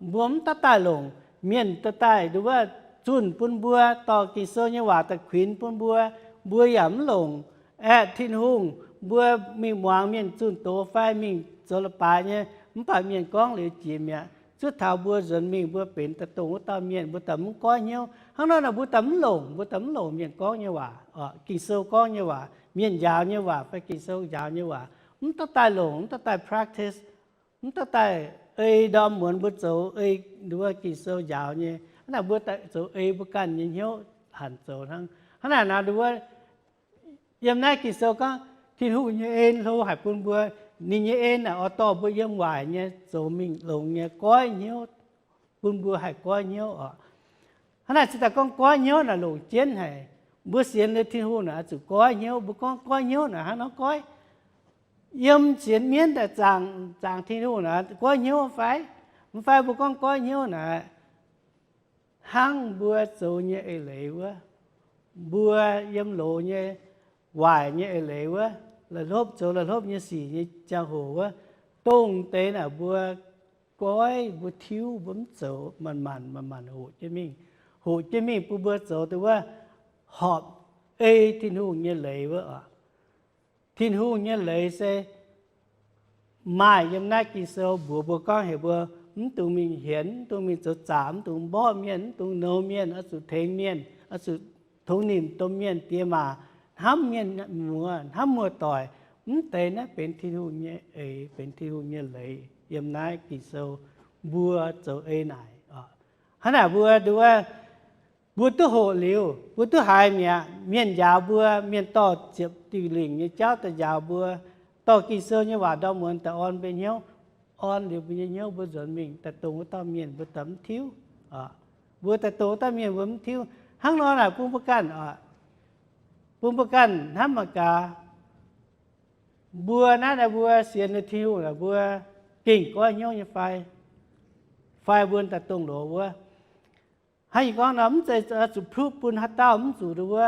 mbuo mv dorh daaih longc mienh dorh daaih nduov zunh bun mbuo, dorh Ging-Sou nyei waac daaih kuinx bun mbuo, mbuo yaac mv longc. Aeqv, Tin-Hungh, mbuo mingh muangx mienh zunh doz fai mingh zoux leiz-baaix nyei, mv baac mienh gorngv liuz jiex mi'aqv. Zuov taux mbuo nzuonx mingh mbuo benx daaih dongh wuov dauh mienh, mbuo daaih mv goiv hnyouv. Hnangv nor naaic mbuo daaih mv longc, mbuo daaih mv longc mienh gorngv nyei waac, Ging-Sou gorngv nyei waac, mienh njaaux nyei waac fai Ging-Sou njaaux nyei waac, mv dorh daaih longc, mv dorh daaih practice, mv dorh daaih ei ndorm muonz mbuo zoux ei nduov Ging-Sou njaaux nyei. Hnangv naaic mbuo daaih zoux ei mbuo ganh nyei hnyouv hanc zoux hnangv. Hnangv naaic nor nduov yiem naaiv Ging-Sou gorngv Tin-Hungh nyei en hlo haic bun mbuo. Ninh nyei en naaic oix dorh mbuo yiem waaic nyei zoux mingh longx nyei goiv hnyouv, bun mbuo haih goiv hnyouv oc. Hnangv naaic se daaih gorngv goiv hnyouv naaic longc jienv haic. Mbuo sienx liuz Tin-Hungh naaic oix zuqc goiv hnyouv. Mbuo gorngv goiv hnyouv naaic hnangv nor goiv, yiem sienx mienv daaih zaangc, zaangc Tin-Hungh naaic goiv hnyouv fai? Mv fai mbuo gorngv goiv hnyouv naaic hnangv mbuo zoux nyei eix leiz wuov, mbuo yiem loz nyei waaic nyei eix leiz wuov, la'hlopv zoux la'hlopv nyei sic nyei ziangh hoc wuov, dongh deix naaic mbuo goiv, mbuo tiuv, mbuo mv zoux, manc-manc manc-manc hoqc jienv mingh, hoqc jienv mingh bun mbuo zoux dongh wuov horpc ei Tin-Hungh nyei leiz wuov oc. Tin-Hungh nyei leiz se maaih yiem naaiv Ging-Sou mbuox mbuo gorngv heuc mbuo mv dungx mingh hienx, mv dungx mingh zoux zaqc, mv dungx mborqv mienh, mv dungx nouz mienh, oix zuqc tengx mienh, oix zuqc tongx nimc domh mienh diex maac, hnamv mienh muoz, hnamv muoz-doic. Mv deix naaiv benx Tin-Hungh nyei eix, benx Tin-Hungh nyei leiz yiem naaiv Ging-Sou mbuo zoux ei naaic. Hnangv naaic mbuo nduov, mbuo duqv hoqc liuz, mbuo duqv haiz mi'aqv. Mienh njaaux mbuo, mienh dorh ziepc diuh lingc nyei jauv daaih njaaux mbuo, dorh Ging-Sou nyei waac ndorm muonz daaih orn mbuo hnyouv. Orn liuz mbuo nyei hnyouv mbuo nzuonx mingh daaih dongh wuov dauh mienh mbuo daaih mv tiuv. Mbuo daaih dongh wuov dauh mienh mbuo mv tiuv. Hnangv nor naaic bun mbuo ganh, bun mbuo ganh hnamv mangc gaax, mbuo naaiv, naaiv mbuo sienx liuz Tin-Hungh naaic mbuo gengh goiv hnyouv nyei fai? Fai mbuo daaih dongh loz wuov? Hnangv yie gorngv nor, mv zeiz zuqc proof bun haaix dauh, mv zuqc nduov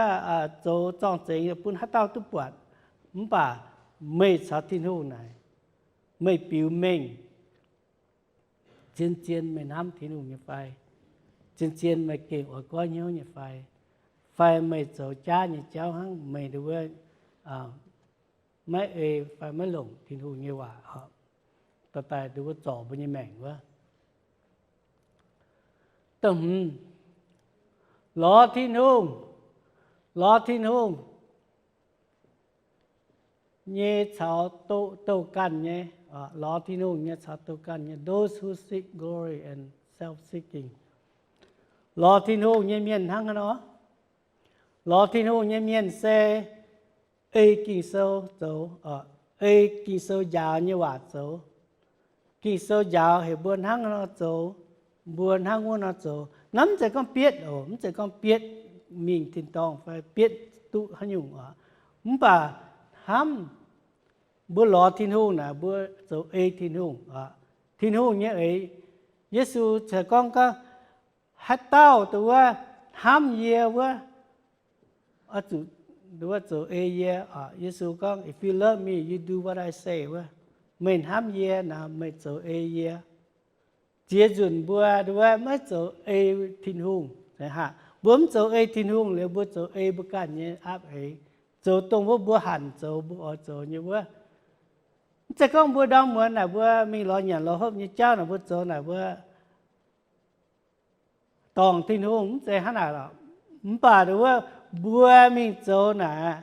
zoux zorng-zengx bun haaix dauh duqv buatc. Mv baac meih caux Tin-Hungh naaic, meih biux mengh zien-zien meih hnamv Tin-Hungh nyei fai? Zien-zien meih gengh oix goiv hnyouv nyei fai? Fai meih zoux jaav nyei jauv hnangv, meih nduov maiv ei fai maiv longc Tin-Hungh nyei waac, dorh daaih nduov zorc mbuo nyei maengc wuov. Da'hmz, lorz Tin-Hungh, lorz Tin-Hungh nyei caux doh ganh nyei, lorz Tin-Hungh nyei caux doh ganh nyei, those who seek glory and self-seeking. Lorz Tin-Hungh nyei mienh hnangv haaix nor? Lorz Tin-Hungh nyei mienh se ei Ging-Sou zoux, ei Ging-Sou njaaux nyei waac zoux. Ging-Sou njaaux heuc mbuo hnangv haaix nor zoux, mbuo hnangv wuov nor zoux. Naaiv mv zeiz gorngv bietv oc, mv zeiz gorngv bietv mingh tin-dorngh fai bietv duqv haaix nyungc oc. Mv baac hnamv mbuo lorz Tin-Hungh naaic, mbuo zoux ei Tin-Hungh oc. Tin-Hungh nyei eix, Yesu ceix gorngv, gorngv haaix dauh dongh wuov hnamv yie wuov, oix zuqc, wuov zoux ei yie. Yesu gorngv, If you love me, you do what I say wuov. Meih hnamv yie naaic, meih zoux ei yie. Ziex nzunc mbuo nduov maiv zoux ei Tin-Hungh, mbuo mv zoux ei Tin-Hungh liuz, mbuo zoux ei mbuo ganh nyei aapv-eix, zoux dongh wuov mbuo hanc zoux, mbuo oix zoux nyei wuov. Mv zeiz gorngv mbuo ndorm muonz naaic mbuo mingh lorz nyanc lorz hopv nyei jauv naaic mbuo zoux naaic mbuo dorngc Tin-Hungh, mv zeiz hnangv naaic lorqc. Mv baac nduov mbuo mingh zoux naaic,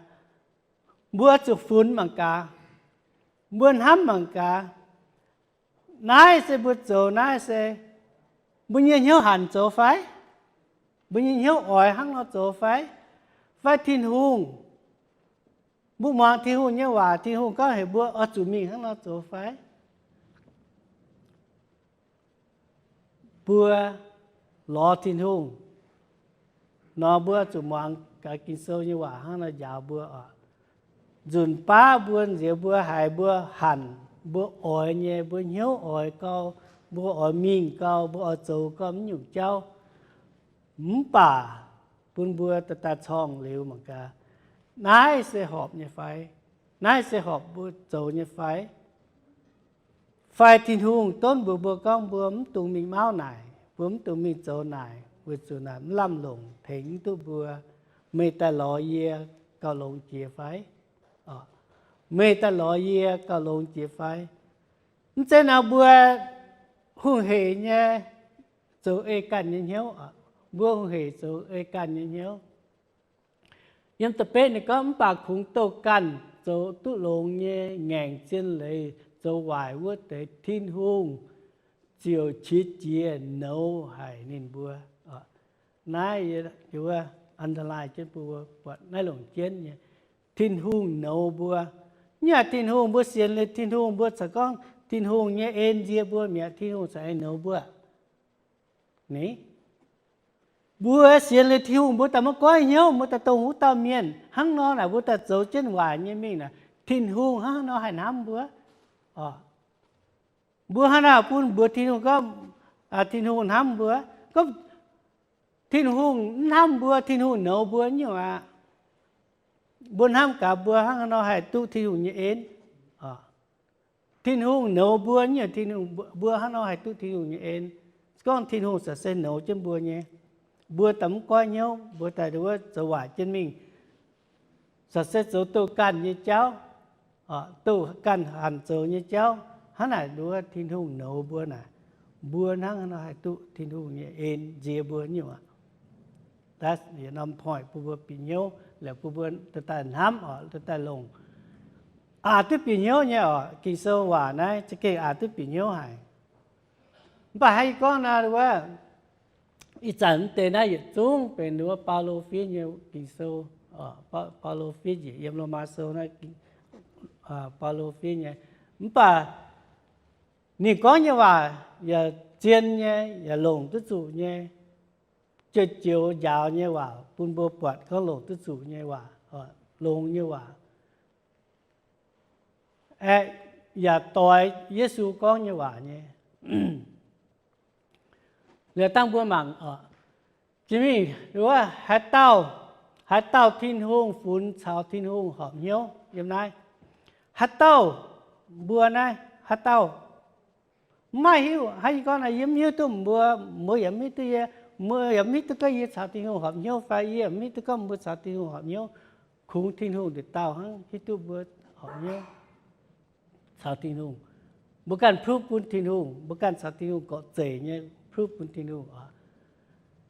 mbuo zuqc funx mangc gaax, mbuo hnamv mangc gaax, naaiv se mbuo zoux naaiv se mbuo nyei hnyouv hanc zoux fai? Mbuo nyei hnyouv oix hnangv nor zoux fai? Fai Tin-Hungh, mbuo muangx Tin-Hungh nyei waac, Tin-Hungh gorngv heuc mbuo oix zuqc mingh hnangv nor zoux fai? Mbuo lorz Tin-Hungh nor, mbuo zuqc muangx gaax Ging-Sou nyei waac hnangv nor njaaux mbuo oc. Nzunc baav mbuo nziex mbuo haiz mbuo hanc, mbuo oix nyei, mbuo hnyouv oix gau, mbuo oix mingh gau, mbuo oix zoux gau mv nyungc jauv, mv baac bun mbuo daaih daaih corngh liuz mangc gaax, naaiv se horpc nyei fai? Naaiv se horpc mbuo zoux nyei fai? Fai Tin-Hungh donv mbuox mbuo gorngv mbuo mv dungx mingh mauv naaic, mbuo mv dungx mingh zoux naaic, weic zuqc naaic mv lamh longc, tengx mv duqv mbuo. Meih daaih lorz yie gauh longx jiex fai? Meih daaih lorz yie gauh longx jiex fai? Mv zeiz nor mbuo hungh heic nyei zoux ei ganh nyei hnyouv. Mbuo hungh heic zoux ei ganh nyei hnyouv. Yiem da'betv ninh gorngv, mv baac kungx doh ganh zoux duqv longx nyei ngaengc zien leiz zoux waaic wuov deix, Tin-Hungh ziouc qiex jiez nouz haic ninh mbuo. Naaiv underline jienv bun mbuo buatc naaiv longc jienv nyei. Tin-Hungh nouz mbuo. Mv baac Tin-Hungh, mbuo sienx liuz Tin-Hungh, mbuo corc gorngv Tin-Hungh nyei en nzie mbuo mi'aqv, Tin-Hungh corc aengx nouz mbuo. Ni, mbuo sienx liuz Tin-Hungh, mbuo daaih maiv goiv hnyouv, mbuo daaih dongh wuov dauh mienh hnangv nor naaic, mbuo daaih zoux jienv waaic nyei mingh naaic, Tin-Hungh hnangv nor haih hnamv mbuo? Mbuo hnangv naaic bun mbuox Tin-Hungh gorngv, Tin-Hungh hnamv mbuo. Gorngv Tin-Hungh mv hnamv mbuo, Tin-Hungh nouz mbuo nyungc aqv. Mbuo hnamv gaax mbuo hnangv nor haih duqv Tin-Hungh nyei en. Tin-Hungh nouz mbuo nyungc, mbuo hnangv nor haih duqv Tin-Hungh nyei en. Se gorngv Tin-Hungh corc se nouz jienv mbuo nyei, mbuo daaih mv goiv hnyouv, mbuo daaih wuov zoux waaic jienv mingh, corc se zoux doh ganh nyei jauv, doh ganh hanc zoux nyei jauv, hnangv naaic nduov Tin-Hungh nouz mbuo naaic, mbuo hnangv nor haih duqv Tin-Hungh nyei en nzie mbuo nyungc aqv. Yietc norm point bun mbuo bieqc hnyouv, laaix bun mbuo daaih hnamv oc, daaih longc. Aqc duqv bieqc hnyouv nyei oc. Ging-Sou waac naaiv za'gengh aqc duqv bieqc hnyouv haic. Mv baac hnangv yie gorngv naaiv wuov, ih zanc mv deix naaiv yietc zungv benx wuov Baulo fiev nyei Ging-Sou. Baulo fiev njiec yiem Lomaa Sou naaiv, Baulo fiev nyei. Mv baac ninh gorngv nyei waac yaac zien nyei, yaac longc duqv zuqc nyei, joux-joux njaaux nyei waac bun mbuo buatc gorngv longc duqv zuqc nyei waac, longx nyei waac, aeqv, yaac doix Yesu gorngv nyei waac nyei. Liuz dangh mbuo mangc oc, jiex mingh wuov haaix dauh, haaix dauh Tin-Hungh funx caux Tin-Hungh horpc hnyouv yiem naaiv. Haaix dauh, mbuo naaiv haaix dauh? Mv maaih hiuv. Hnangv yie gorngv naaiv, yie mv hiuv duqv mbuo, mbuo yaac mv hiuv duqv yie. Meih yaac mv hiuv duqv gorngv yie caux Tin-Hungh horpc hnyouv fai yie mv hiuv duqv gorngv mbuo caux Tin-Hungh horpc hnyouv. Kungx Tin-Hungh nduqc dauh hnangv hiuv duqv mbuo horpc hnyouv caux Tin-Hungh. Mbuo ganh proof bun Tin-Hungh, mbuo ganh caux Tin-Hungh gorqv-zeic nyei proof bun Tin-Hungh oc.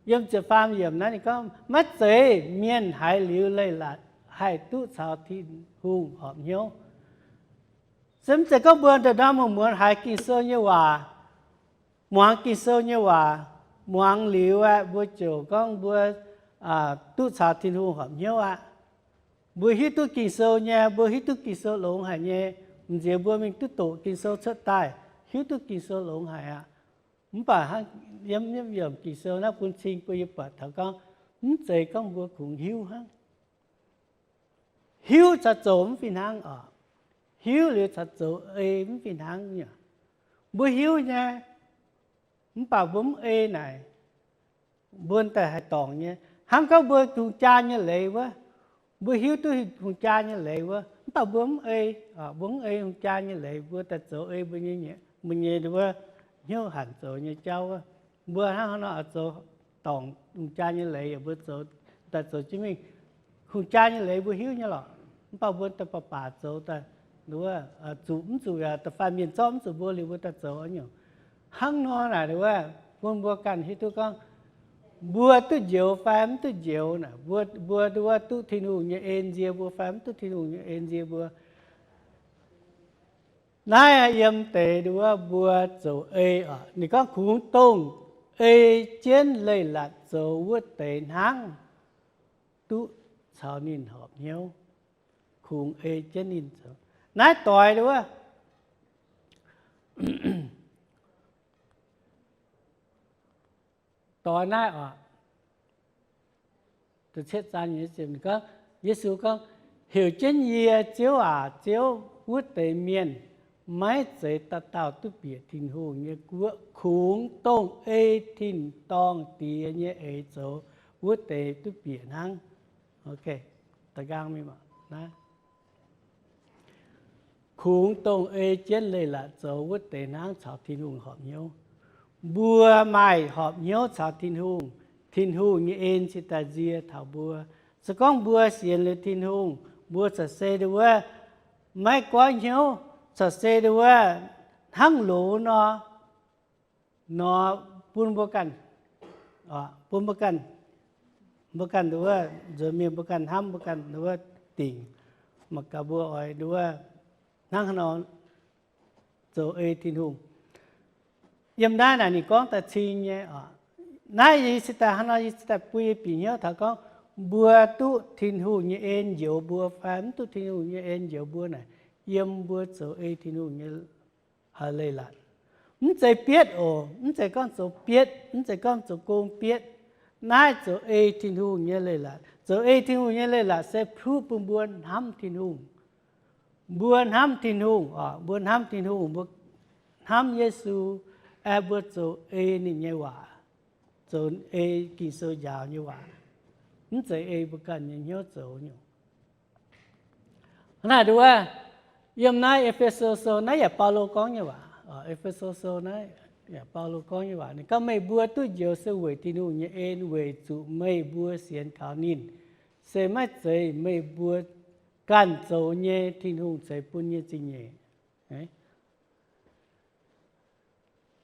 Yiem ziepc faam yiemc naaiv ninh gorngv, maiv zeiz mienh haiz liuz leiz-latc haih duqv caux Tin-Hungh horpc hnyouv. Se mv zeiz gorngv mbuo ndorm-ndorm muonz-muonz haiz Ging-Sou nyei waac, muangx Ging-Sou nyei waac, muangx liuz aqv, mbuo ziouc gorngv mbuo duqv caux Tin-Hungh horpc hnyouv aqv. Mbuo hiuv duqv Ging-Sou nyei, mbuo hiuv duqv Ging-Sou longx haic nyei, m'nziex mbuo mingh duqv doqc Ging-Sou cuotv daaih, hiuv duqv Ging-Sou longx haic aqv. Mv baac hnangv yiem yiemc Ging-Sou naaiv bun cing bun yie buatc taux gorngv, mv zeiz gorngv mbuo kungx hiuv hnangv. Hiuv caux zoux mv fih hnangv oc. Hiuv liuz caux zoux ei mv fih hnangv nyei. Mbuo hiuv nyei, mv baac mbuo mv ei naaic, mbuo daaih haih dorngc nyei. Hnangv gorngv mbuo hungh jaa nyei leiz wuov, mbuo hiuv duqv hungh jaa nyei leiz wuov, mv baac mbuo mv ei, mbuo mv ei hungh jaa nyei leiz, mbuo daaih zoux ei mbuo nyei, mbuo nyei wuov hnyouv hanc zoux nyei jauv wuov. Mbuo hnangv haaix nor zoux dorngc hungh jaa nyei leiz yaac mbuo zoux, daaih zoux jienv mingh. Hungh jaa nyei leiz mbuo hiuv nyei lorqc, mv baac mbuo daaih baac baac zoux daaih, wuov, zuqc mv zuqc yaac da'faanh mienh zorqv mv zuqc mbuo liuz mbuo daaih zoux nyungc. Hnangv nor naaic wuov, bun mbuo ganh hiuv duqv gorngv, mbuo duqv njoux fai mv duqv njoux naaic, mbuo, mbuo wuov duqv Tin-Hungh nyei en nzie mbuo fai mv duqv Tin-Hungh nyei en nzie mbuo. Naaiv yiem deix wuov mbuo zoux ei oc. Ninh gorngv kungx dongh ei jienv leiz-latc zoux wuov deix hnangv duqv caux ninh horpc hnyouv. Kungx ei jienv ninh zoux. Naaiv doix wuov, doix naaiv oc. Gorngv, Yesu gorngv, heuc jienv yie, Ziouv aac, Ziouv, wuov deix mienh maiv zeiz dauh dauh duqv bieqc Tin-Hungh nyei guoqv. Kungx dongh ei tin-dorngh Diex nyei eix zoux wuov deix duqv bieqc hnangv. Kungx dongh ei jienv leiz-latc zoux wuov deix hnangv caux Tin-Hungh horpc hnyouv. Mbuo maaih horpc hnyouv caux Tin-Hungh, Tin-Hungh nyei en cingx daaih nzie taux mbuo. Se gorngv mbuo sienx liuz Tin-Hungh, mbuo corc se ndongc wuov maiv goiv hnyouv, corc se ndongc wuov hnangv loz nor, nor bun mbuo ganh, bun mbuo ganh, mbuo ganh ndongc wuov nzuonx mienh mbuo ganh hnamv, mbuo ganh ndongc wuov dingc, mangc gaax mbuo oix ndongc wuov hnangv haaix nor zoux ei Tin-Hungh. Yiem naaiv naaic ninh gorngv daaih cing nyei oc. Naaiv yie cingx daaih hnangv nor yie cingx daaih bun yie bieqc hnyouv taux gorngv, mbuo duqv Tin-Hungh nyei en njoux mbuo fai mv duqv Tin-Hungh nyei en njoux mbuo naaic, yiem mbuo zoux ei Tin-Hungh nyei leiz-latc. Mv zeiz bietv oc, mv zeiz gorngv zoux bietv, mv zeiz gorngv zoux gong bietv. Naaiv zoux ei Tin-Hungh nyei leiz-latc. Zoux ei Tin-Hungh nyei leiz-latc se proof bun mbuo hnamv Tin-Hungh. Mbuo hnamv Tin-Hungh oc, mbuo hnamv Tin-Hungh, mbuo hnamv Yesu, aeqv, mbuo zoux ei ninh nyei waac, zoux ei Ging-Sou njaaux nyei waac. Mv zeiz ei mbuo ganh nyei hnyouv zoux nyungc. Hnangv naaic nduov, yiem naaiv E^fe^so Sou naaiv yaac Baulo gorngv nyei waac. E^fe^so Sou naaiv yaac Baulo gorngv nyei waac. Ninh gorngv, meih mbuo duqv njoux se weic Tin-Hungh nyei en, weic zuqc meih mbuo sienx kaux ninh, se maiv zeiz meih mbuo ganh zoux nyei, Tin-Hungh ceix bun nyei zingh nyeic.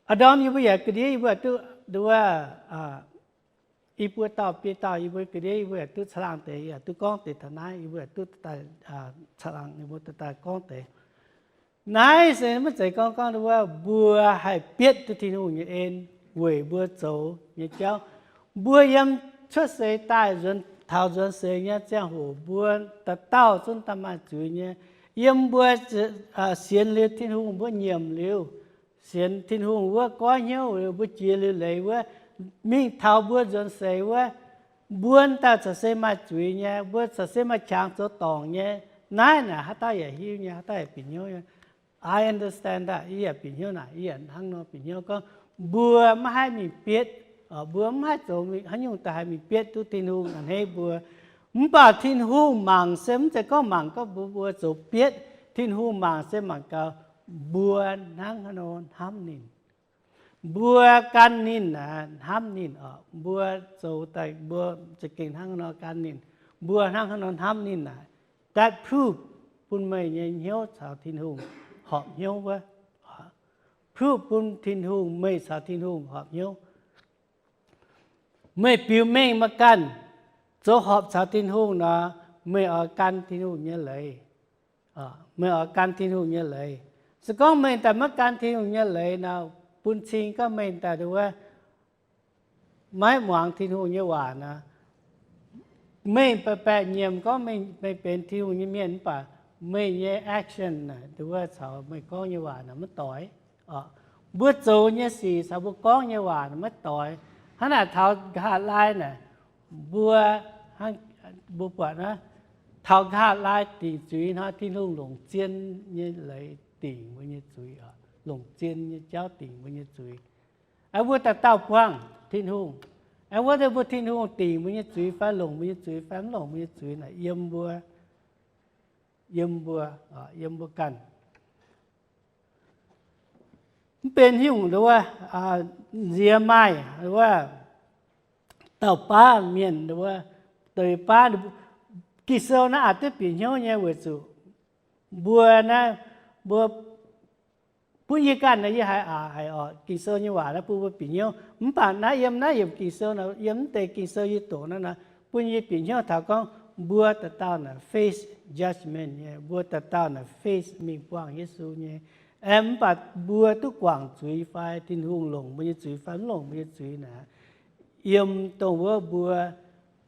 A'ndorm yie mbuo yaac ga'ndiev yie mbuo duqv nduov, i buo dauh biei dauh yie mbuo ga'ndiev yie mbuo yaac duqv caangh laangh deix, yaac duqv gorngv deix taux naaiv, yie mbuo yaac duqv daaih caangh laangh, yie mbuo daaih gorngv deix. Naaiv se maiv zeiz gorngv gorngv nduov mbuo haih bietv duqv Tin-Hungh nyei en weic mbuo zoux nyei jauv. Mbuo yiem cuotv seix daaih nzuonx, taux nzuonx seix nyei ziangh hoc mbuo dauh dauh zungv daaih maaih zuiz nyei. Yiem mbuo sienx liuz Tin-Hungh, mbuo nyiemc liuz sienx Tin-Hungh wuov, goiv hnyouv liuz, mbuo jiex liuz leiz wuov, mingh taux mbuo nzuonx seix wuov, mbuo daaih corc se maaih zuiz nyei, mbuo corc se maaih qangx zoux dorngc nyei. Naaiv naaic haaix dauh yaac hiuv nyei, haaix dauh yaac bieqc hnyouv nyei. I understand that, yie yaac bieqc hnyouv naaic, yie yaac hnangv nor bieqc hnyouv gorngv, mbuo maiv haih mingh bietv, mbuo maiv haih zoux haaix nyungc daaih haih mingh bietv duqv Tin-Hungh a'hneiv mbuo. Mv baac Tin-Hungh mangc se mv zeiz gorngv mangc gorngv mbuo, mbuo zoux bietv. Tin-Hungh mangc se mangc gaax mbuo hnangv haaix nor hnamv ninh. Mbuo gan ninh naaic, hnamv ninh oc. Mbuo zoux daaih mbuo za'gengh hnangv nor gan ninh. Mbuo hnangv haaix nor hnamv ninh naaic, that proof bun meih nyei hnyouv caux Tin-Hungh horpc hnyouv wuov. Proof bun Tin-Hungh meih caux Tin-Hungh horpc hnyouv. Meih biux mengh maiv ganh zoux horpc caux Tin-Hungh nor, meih oix gan Tin-Hungh nyei leiz. Meih oix gan Tin-Hungh nyei leiz. Se gorngv meih daaih maiv gan Tin-Hungh nyei leiz nor, bun cing gorngv meih daaih wuov maiv muangx Tin-Hungh nyei waac nor, meih baeqc baeqc nyiemc gorngv meih benx Tin-Hungh nyei mienh mv baac meih nyei action naaic, wuov caux meih gorngv nyei waac naaic maiv doix. Mbuo zoux nyei sic caux mbuo gorngv nyei waac naaic maiv doix. Hnangv naaic taux nqa'haav laai naaic, mbuo, mbuo buatc naaiv, taux nqa'haav laai dingc zuiz hnoi, Tin-Hungh longc zien nyei leiz dingc mbuo nyei zuiz, longc zien nyei jauv dingc mbuo nyei zuiz. Aeqv, mbuo dauh dauh buangh Tin-Hungh. Aeqv, wuov deix mbuo Tin-Hungh dingc mbuo nyei zuiz fai longc mbuo nyei zuiz fai mv longc mbuo nyei zuiz naaic yiem mbuo, yiem mbuo, yiem mbuo ganh. Mv benx nyungc wuov, nziex maaih wuov dauh baav mienh wuov, deix baav, Ging-Sou naaiv aqc duqv bieqc hnyouv nyei weic zuqc mbuo naaiv, mbuo bun yie ganh naaiv yie haiz aqc haic oc. Ging-Sou nyei waac naaiv bun mbuo bieqc hnyouv. Mv baac naaiv yiem naaiv yiemc Ging-Sou naaiv, yiem mv deix Ging-Sou yie doqc naaiv naaic, bun yie bieqc hnyouv taux gorngv mbuo dauh dauh naaic face judgment nyei, mbuo dauh dauh naaic face mingh buangh Yesu nyei. Aeqv, mv baac mbuo duqv guangc zuiz fai Tin-Hungh longc mbuo nyei zuiz fai mv longc mbuo nyei zuiz naaic, yiem dongh wuov mbuo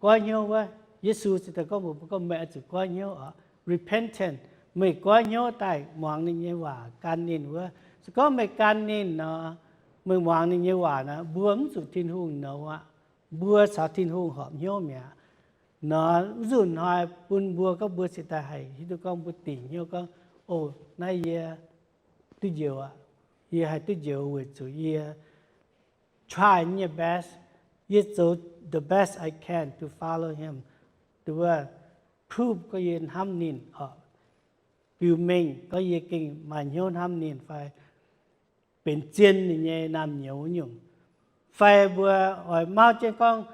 goiv hnyouv wuov. Yesu ziouc daaih gorngv mbuox mbuo gorngv, meih oix zuqc goiv hnyouv oc, repentance. Meih goiv hnyouv daaih muangx ninh nyei waac, gan ninh wuov. Se gorngv meih gan ninh nor, meih muangx ninh nyei waac nor, mbuo mv zuqc Tin-Hungh nouz aqv. Mbuo caux Tin-Hungh horpc hnyouv mi'aqv. Nor nzunc hnoi bun mbuo gorngv mbuo cingx daaih haih hiuv duqv gorngv mbuo dingc hnyouv gorngv, o, naaiv yie duqv njoux aqv. Yie haih duqv njoux weic zuqc yie try nyei best. Yie zoux the best I can to follow him. Duqv prove gorngv yie hnamv ninh oc. Biux mengh gorngv yie gengh maaih hnyouv hnamv ninh fai benx zien ninh nyei naamh nyouz nyungc. Fai mbuo oix mauv jienv gorngv,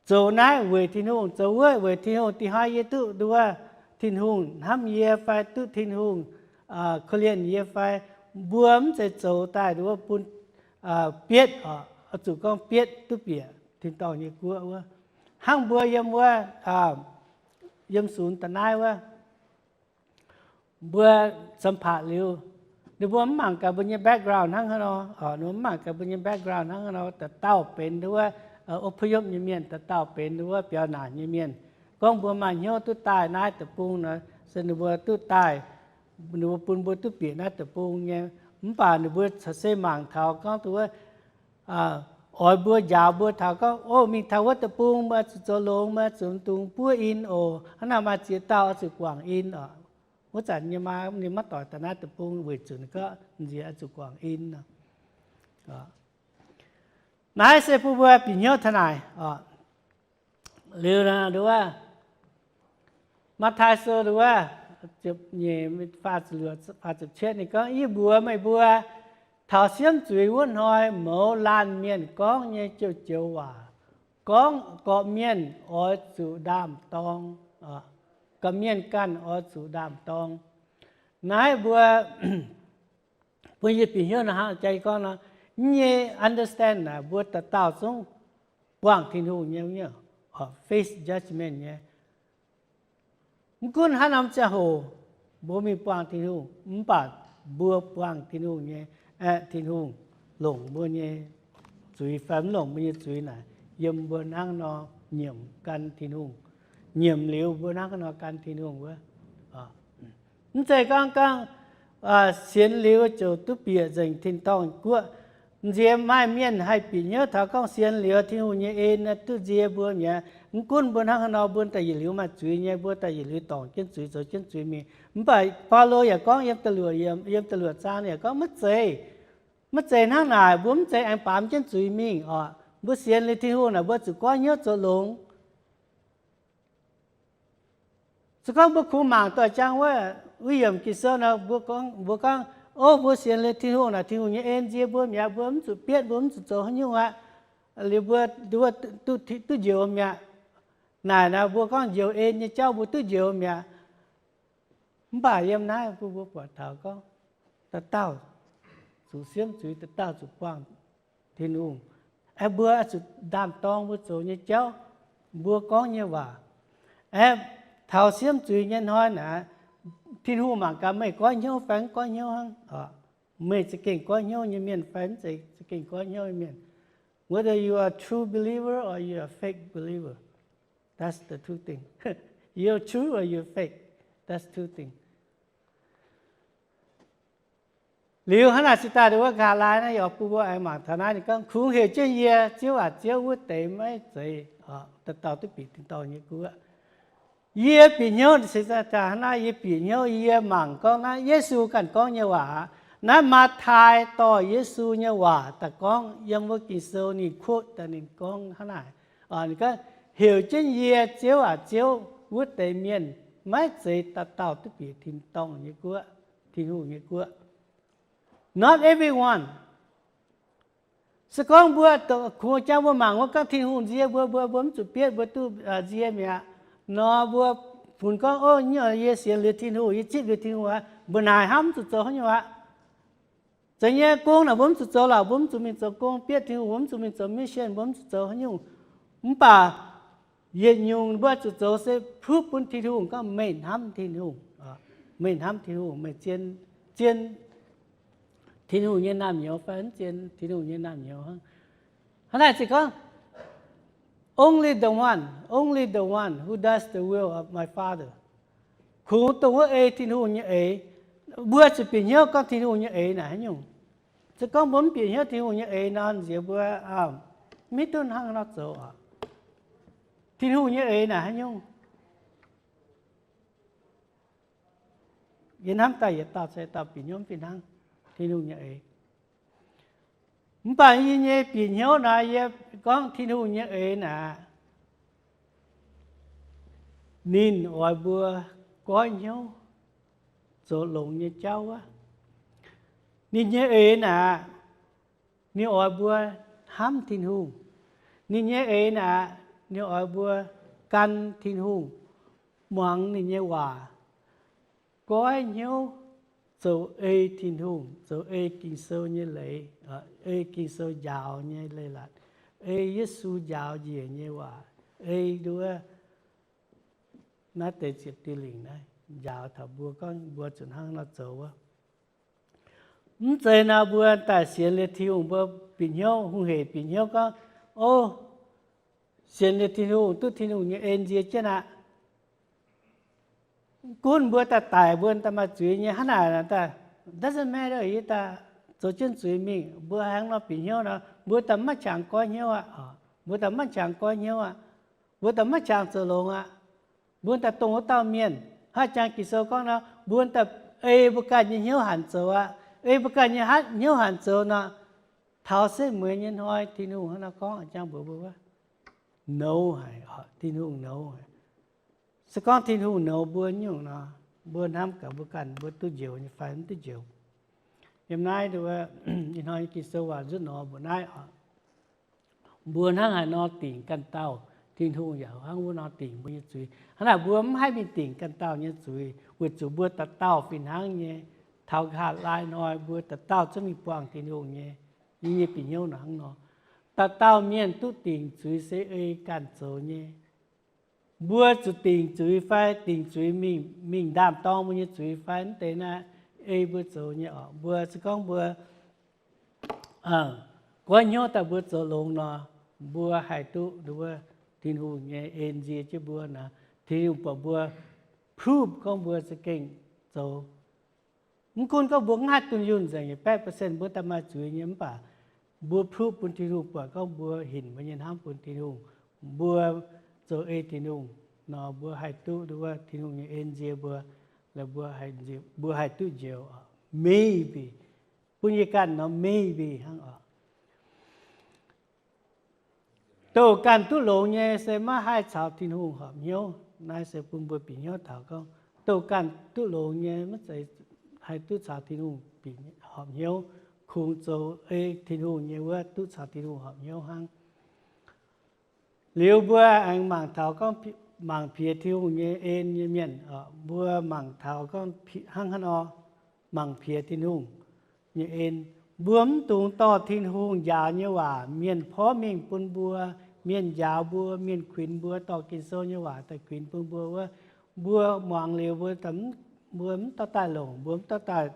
zoux naaiv weic Tin-Hungh, zoux wuov weic Tin-Hungh, dih hnoi yie duqv nduov Tin-Hungh hnamv yie fai duqv Tin-Hungh korv-lienh yie fai. Mbuo mv zeiz zoux daaih nduov bun bietv, oix zuqc gorngv bietv duqv bieqc tin-dorngh nyei guoqv wuov. Hnangv mbuo yiem wuov, yiem sunx da'naaiv wuov, mbuo สัมภาษณ์ liuz, ninh mbuo mv mangc gaax mbuo nyei background hnangv haaix nor, ninh mbuo mv mangc gaax mbuo nyei background hnangv haaix nor, dauh dauh benx nduov อพยพ nyei mienh, dauh dauh benx nduov biaux naanc nyei mienh. Gorngv mbuo maaih hnyouv duqv daaih naaiv deic-bung nor, se ninh mbuo duqv daaih, ninh mbuo bun mbuo duqv bieqc naaiv deic-bung nyei. Mv baac ninh mbuo caux se mangc taux gorngv nduov oix mbuo njaaux mbuo taux gorngv, o, mingh taux wuov deic-bung meih zuqc zoux longx, meih zuqc dungx buov in oc. Hnangv naaic maaih ziex dauh oix zuqc guangc in oc. Wuov zanc nyei maa ninh maiv doic daaih naaiv deic-bung weic zuqc ninh gorngv nziex oix zuqc guangc in. Naaiv se bun mbuo bieqc hnyouv taux naaic. Liuz nduov, Matv^taai Sou nduov, nyeic, faah ziepc cietv ninh gorngv, yie mbuox meih mbuo, taux siemv zuiz wuov hnoi mouz laanh mienh gorngv nyei joux-joux waac, gorngv gorqv-mienh oix zuqc ndaam-dorng, gorqv-mienh ganh oix zuqc ndaam-dorng. Naaiv mbuo, bun yie bieqc hnyouv naaiv hnangv jaa gorngv nor, nyei understand naaic mbuo dauh dauh zungv buangh Tin-Hungh nyei, face judgment nyei. Mv gunv haaix norm ziangh hoc mbuo mingh buangh Tin-Hungh, mv baac mbuo buangh Tin-Hungh nyei, aeqv, Tin-Hungh longc mbuo nyei zuiz fai mv longc mbuo nyei zuiz naaic, yiem mbuo hnangv nor nyiemc gan Tin-Hungh. Nyiemc liuz mbuo hnangv nor gan Tin-Hungh wuov. Mv zeiz gorngv, gorngv sienx liuz ziouc duqv bieqc nzengc tin-dorngh guoqv. Nziex maaih mienh haih bieqc hnyouv taux gorngv sienx liuz Tin-Hungh nyei en duqv nzie mbuo mi'aqv. Mv gunv mbuo hnangv haaix nor, mbuo daaih yietc liuz maaih zuiz nyei, mbuo daaih yietc liuz dorngc jienv zuiz, zoux jienv zuiz mingh. Mv baac Baulo yaac gorngv yiem da'luoqc, yiem da'luoqc zaang yaac gorngv maiv zeiz. Maiv zeiz hnangv naaic, mbuo mv zeiz aengx baamz jienv zuiz mingh oc. Mbuo sienx liuz Tin-Hungh naaic, mbuo zuqc goiv hnyouv zoux longx. Se gorngv mbuo kungx mangc doic jang wuov, wuov yiemc Ging-Sou nor, mbuo gorngv, mbuo gorngv, Ov, mbuo sienx liuz Tin-Hungh naaic, Tin-Hungh nyei en nzie mbuo mi'aqv. Mbuo mv zuqc bietv, mbuo mv zuqc zoux haaix nyungc aqv. Liuz mbuo, mbuo duqv njoux mi'aqv. Naaic naaic mbuo gorngv njoux en nyei jauv mbuo duqv njoux mi'aqv. Mv baac yiem naaiv bun mbuo buatc taux gorngv, dauh dauh zuqc siemv zuiz, dauh dauh zuqc buangh Tin-Hungh. Aeqv, mbuo zuqc ndaam-dorng mbuo zoux nyei jauv, mbuo gorngv nyei waac. Aeqv, taux siemv zuiz nyei hnoi naaic, Tin-Hungh mangc gaax meih goiv hnyouv fai mv goiv hnyouv hnangv. Meih za'gengh goiv hnyouv nyei mienh fai mv zeiz za'gengh goiv hnyouv nyei mienh. Whether you are a true believer or you are a fake believer, that's the two thing. You're true or you're fake, that's two thing. Liuz hnangv naaic se daaih wuov nqa'haav laai naaiv yaac bun mbuo aengx mangc taux naaiv. Ninh gorngv, kungx heuc jienv yie, Ziouv aac, Ziouv, wuov deix maiv zeiz dauh dauh duqv bieqc tin-dorngh nyei guoqv. Yie bieqc hnyouv se daaih hnangv naaiv, yie bieqc hnyouv, yie mangc gorngv naaiv Yesu ganh gorngv nyei waac aqv. Naaiv Matv^taai dorh Yesu nyei waac daaih gorngv yiem wuov Ging-Sou ninh quote daaih ninh gorngv hnangv naaic. Ninh gorngv, heuc jienv yie, Ziouv aac, Ziouv, wuov deix mienh maiv zeiz dauh dauh duqv bieqc tin-dorngh nyei guoqv, Tin-Hungh nyei guoqv. Not everyone. Se gorngv mbuo kungx jangv mbuo mangc wuov gorngv Tin-Hungh nzie mbuo, mbuo, mbuo mv zuqc bietv mbuo duqv nzie mi'aqv nor, mbuo funx gorngv, ov, yie sienx liuz Tin-Hungh, yie zipv liuz Tin-Hungh aqv, mbuo naaic hnamv mv zuqc zoux haaix nyungc aqv. Zeiz nyei, gong naaic mbuo mv zuqc zoux lorqc, mbuo mv zuqc mingh zoux gong, bietv Tin-Hungh mbuo mv zuqc mingh zoux mission, mbuo mv zuqc zoux haaix nyungc. Mv baac yietc nyungc mbuo zuqc zoux se prove bun Tin-Hungh gorngv meih hnamv Tin-Hungh, meih hnamv Tin-Hungh, meih zien, zien Tin-Hungh nyei naamh nyouz fai mv zien Tin-Hungh nyei naamh nyouz hnangv. Hnangv naaic se gorngv, only the one, only the one who does the will of my Father. Kungx dongh wuov ei Tin-Hungh nyei eix. Mbuo zuqc bieqc hnyouv gorngv Tin-Hungh nyei eix naaic haaix nyungc. Se gorngv mbuo mv bieqc hnyouv Tin-Hungh nyei eix nor, nziex mbuo mv hiuv duqv hnangv haaix nor zoux oc. Tin-Hungh nyei eix naaic haaix nyungc? Yie hnamv daaih yietc dauh se dauh bieqc hnyouv fih hnangv Tin-Hungh nyei eix. Mv baac yie nyei bieqc hnyouv naaic, yie gorngv Tin-Hungh nyei eix naaic, ninh oix mbuo goiv hnyouv zoux longx nyei jauv wuov. Ninh nyei eix naaic, ninh oix mbuo hnamv Tin-Hungh. Ninh nyei eix naaic, ninh oix mbuo gan Tin-Hungh, muangx ninh nyei waac, goiv hnyouv zoux ei Tin-Hungh, zoux ei Ging-Sou nyei leiz, ei Ging-Sou njaaux nyei leiz-latc, ei Yesu njaaux njiec nyei waac, ei nduov naaiv deix ziepc diuh lingc naaiv njaaux taux mbuo gorngv mbuo zuqc hnangv nor zoux wuov. Mv zeiz nor mbuo daaih sienx liuz Tin-Hungh, mbuo bieqc hnyouv, hungh heic bieqc hnyouv gorngv, ov, sienx liuz Tin-Hungh, duqv Tin-Hungh nyei en nzie jienv aqv. Gunv mbuo daaih daic, mbuo daaih maaih zuiz nyei hnangv naaic, doesn't matter, yie daaih zoux jienv zuiz mingh, mbuo hnangv nor bieqc hnyouv nor, mbuo daaih maiv qangx goiv hnyouv aqv. Mbuo daaih maiv qangx goiv hnyouv aqv. Mbuo daaih maiv qangx zoux longx aqv. Mbuo daaih dongh wuov dauh mienh, haaix jangx Ging-Sou gorngv nor, mbuo daaih ei mbuo ganh nyei hnyouv hanc zoux aqv. Ei mbuo ganh nyei hnyouv hanc zoux nor, taux setv mueiz nyei hnoi Tin-Hungh hnangv nor gorngv jangx mbuox mbuo wuov, nouz haic, Tin-Hungh nouz haic. Se gorngv Tin-Hungh nouz mbuo nyungc nor, mbuo hnamv gaax mbuo ganh mbuo duqv njoux nyei fai mv duqv njoux. Yiem naaiv ih hnoi nyei Ging-Sou waac nzuonx nor mbuox naaiv oc, mbuo hnangv haaix nor dingc ganh dauh, Tin-Hungh yaac hnangv wuov nor dingc mbuo nyei zuiz. Hnangv naaic mbuo mv haih mingh dingc ganh dauh nyei zuiz, weic zuqc mbuo dauh dauh fih hnangv nyei. Taux nqa'haav laai hnoi mbuo dauh dauh zungv mingh buangh Tin-Hungh nyei. Yie nyei bieqc hnyouv nor hnangv nor, dauh dauh mienh duqv dingc zuiz se ei ganh zoux nyei. Mbuo zuqc dingc zuiz fai dingc zuiz mingh, mingh ndaam-dorng mbuo nyei zuiz fai mv deix naaiv, ei mbuo zoux nyei oc. Mbuo se gorngv mbuo goiv hnyouv daaih mbuo zoux longx nor, mbuo haih duqv nduov Tin-Hungh nyei en nzie jienv mbuo nor, Tin-Hungh buatc mbuo prove gorngv mbuo za'gengh zoux. Mv gunv gorngv mbuo mv haih dunh yunh nzengc, yietc baeqv percent mbuo daaih maaih zuiz nyei, mv baac mbuo prove bun Tin-Hungh buatc gorngv mbuo hinc mbuo nyei hnamv bun Tin-Hungh, mbuo zoux ei Tin-Hungh nor, mbuo haih duqv nduov Tin-Hungh nyei en nzie mbuo, mbuo haih duqv njoux. Maybe. Bun yie ganh nor maybe hnangv oc. Douh ganh duqv longx nyei se maiv haih caux Tin-Hungh horpc hnyouv. Naaiv se bun mbuo bieqc hnyouv taux gorngv douh ganh duqv longx nyei maiv zeiz haih duqv caux Tin-Hungh horpc hnyouv, kungx zoux ei Tin-Hungh nyei wuov duqv caux Tin-Hungh horpc hnyouv hnangv. Liuz mbuo aengx mangc taux gorngv mangc piex Tin-Hungh nyei en nyei mienh, mbuo mangc taux gorngv hnangv haaix nor mangc piex Tin-Hungh nyei en. Mbuo mv dungx dorh Tin-Hungh njaaux nyei waac mienh porv mengh bun mbuo, mienh njaaux mbuo, mienh kuinx mbuo, dorh Ging-Sou nyei waac daaih kuinx bun mbuo wuov, mbuo muangx liuz mbuo, mbuo mv dorh daaih longc, mbuo mv dorh daaih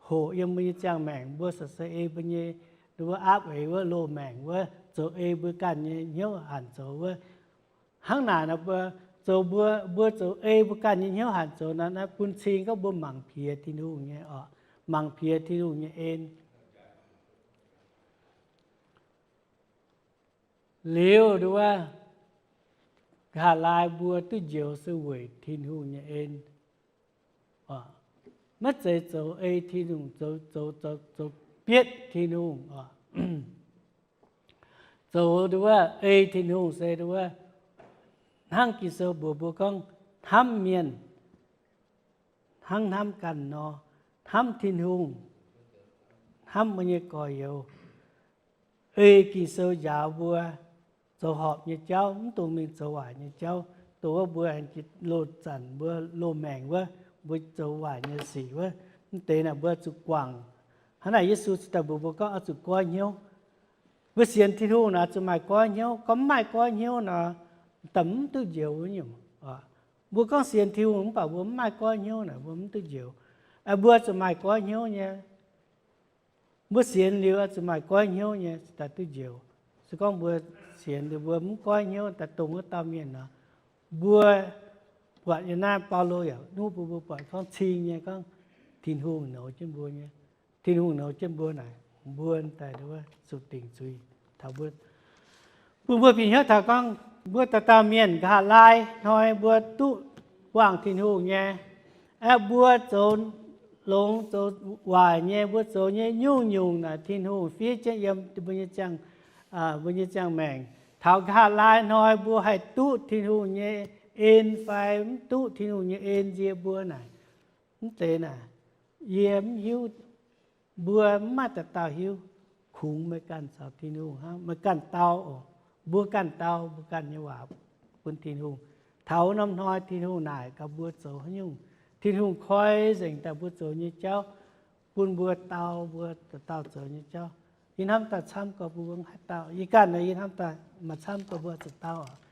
hoqc yiem mbuo nyei ziangh maengc, mbuo se ei mbuo nyei, mbuo aapv eix wuov loz-maengc wuov, zoux ei mbuo ganh nyei hnyouv hanc zoux wuov. Hnangv naaic nor mbuo zoux mbuo, mbuo zoux ei mbuo ganh nyei hnyouv hanc zoux nor, naaiv bun cing gorngv mbuo mangc piex Tin-Hungh nyei oc, mangc piex Tin-Hungh nyei en. Liuz nduov, nqa'haav laai mbuo duqv njoux se weic Tin-Hungh nyei en. Maiv zeiz zoux ei Tin-Hungh, zoux, zoux, zoux bietv Tin-Hungh oc. Zoux nduov ei Tin-Hungh se nduov, hnangv Ging-Sou mbuox mbuo gorngv, hnamv mienh hnangv hnamv ganh nor, hnamv Tin-Hungh, hnamv mbuo nyei gorx-youz. Ei Ging-Sou njaaux mbuo zoux horpc nyei jauv, mv dungx mingh zoux waaic nyei jauv. Dongh wuov mbuo aengx loz-zanc mbuo loz-maengc wuov, mbuo zoux waaic nyei sic wuov, mv deix naaic mbuo zuqc guangc. Hnangv naaic Yesu cingx daaih mbuox mbuo gorngv oix zuqc goiv hnyouv. Mbuo sienx Tin-Hungh naaic zuqc maaih goiv hnyouv. Gorngv mv maaih goiv hnyouv nor, da'mv duqv njoux nyungc. Mbuo gorngv sienx Tin-Hungh mv baac mbuo mv maaih goiv hnyouv naaic mbuo mv duqv njoux. Mbuo zuqc maaih goiv hnyouv nyei. Mbuo sienx liuz zuqc maaih goiv hnyouv nyei daaih duqv njoux. Se gorngv mbuo sienx liuz mbuo mv goiv hnyouv daaih dongh wuov dauh mienh nor, mbuo buatc yiem naaiv Baulo yaac nuqv bun mbuo buatc gorngv cing nyei gorngv Tin-Hungh nouz jienv mbuo nyei. Tin-Hungh nouz jienv mbuo naaic, mbuo daaih wuov zuqc dingc zuiz taux mbuo. Bun mbuo bieqc hnyouv taux gorngv mbuo dauh dauh mienh nqa'haav laai hnoi mbuo duqv buangh Tin-Hungh nyei, aeqv, mbuo zoux longx zoux waaic nyei, mbuo zoux nyei nyungc-nyungc naaic Tin-Hungh fiev jienv yiem mbuo nyei ziangh, mbuo nyei ziangh maengc. Taux nqa'haav laai hnoi mbuo haih duqv Tin-Hungh nyei en fai mv duqv Tin-Hungh nyei en nzie mbuo naaic, mv deix naaic, yie mv hiuv. Mbuo mv maaih dauh dauh hiuv. Kungx meih ganh caux Tin-Hungh hnangv, meih ganh dau oc. Mbuo ganh dau mbuo ganh nyei waac bun Tin-Hungh. Taux norm hnoi Tin-Hungh naaic gaax mbuo zoux haaix nyungc, Tin-Hungh koi nzengc daaih mbuo zoux nyei jauv, bun mbuo dau mbuo dauh dauh zoux nyei jauv. Yie hnamv daaih camv gorx mbuo mv haih dau. Yie ganh naaic yie hnamv daaih maaih camv gorx mbuo zuqc dau oc.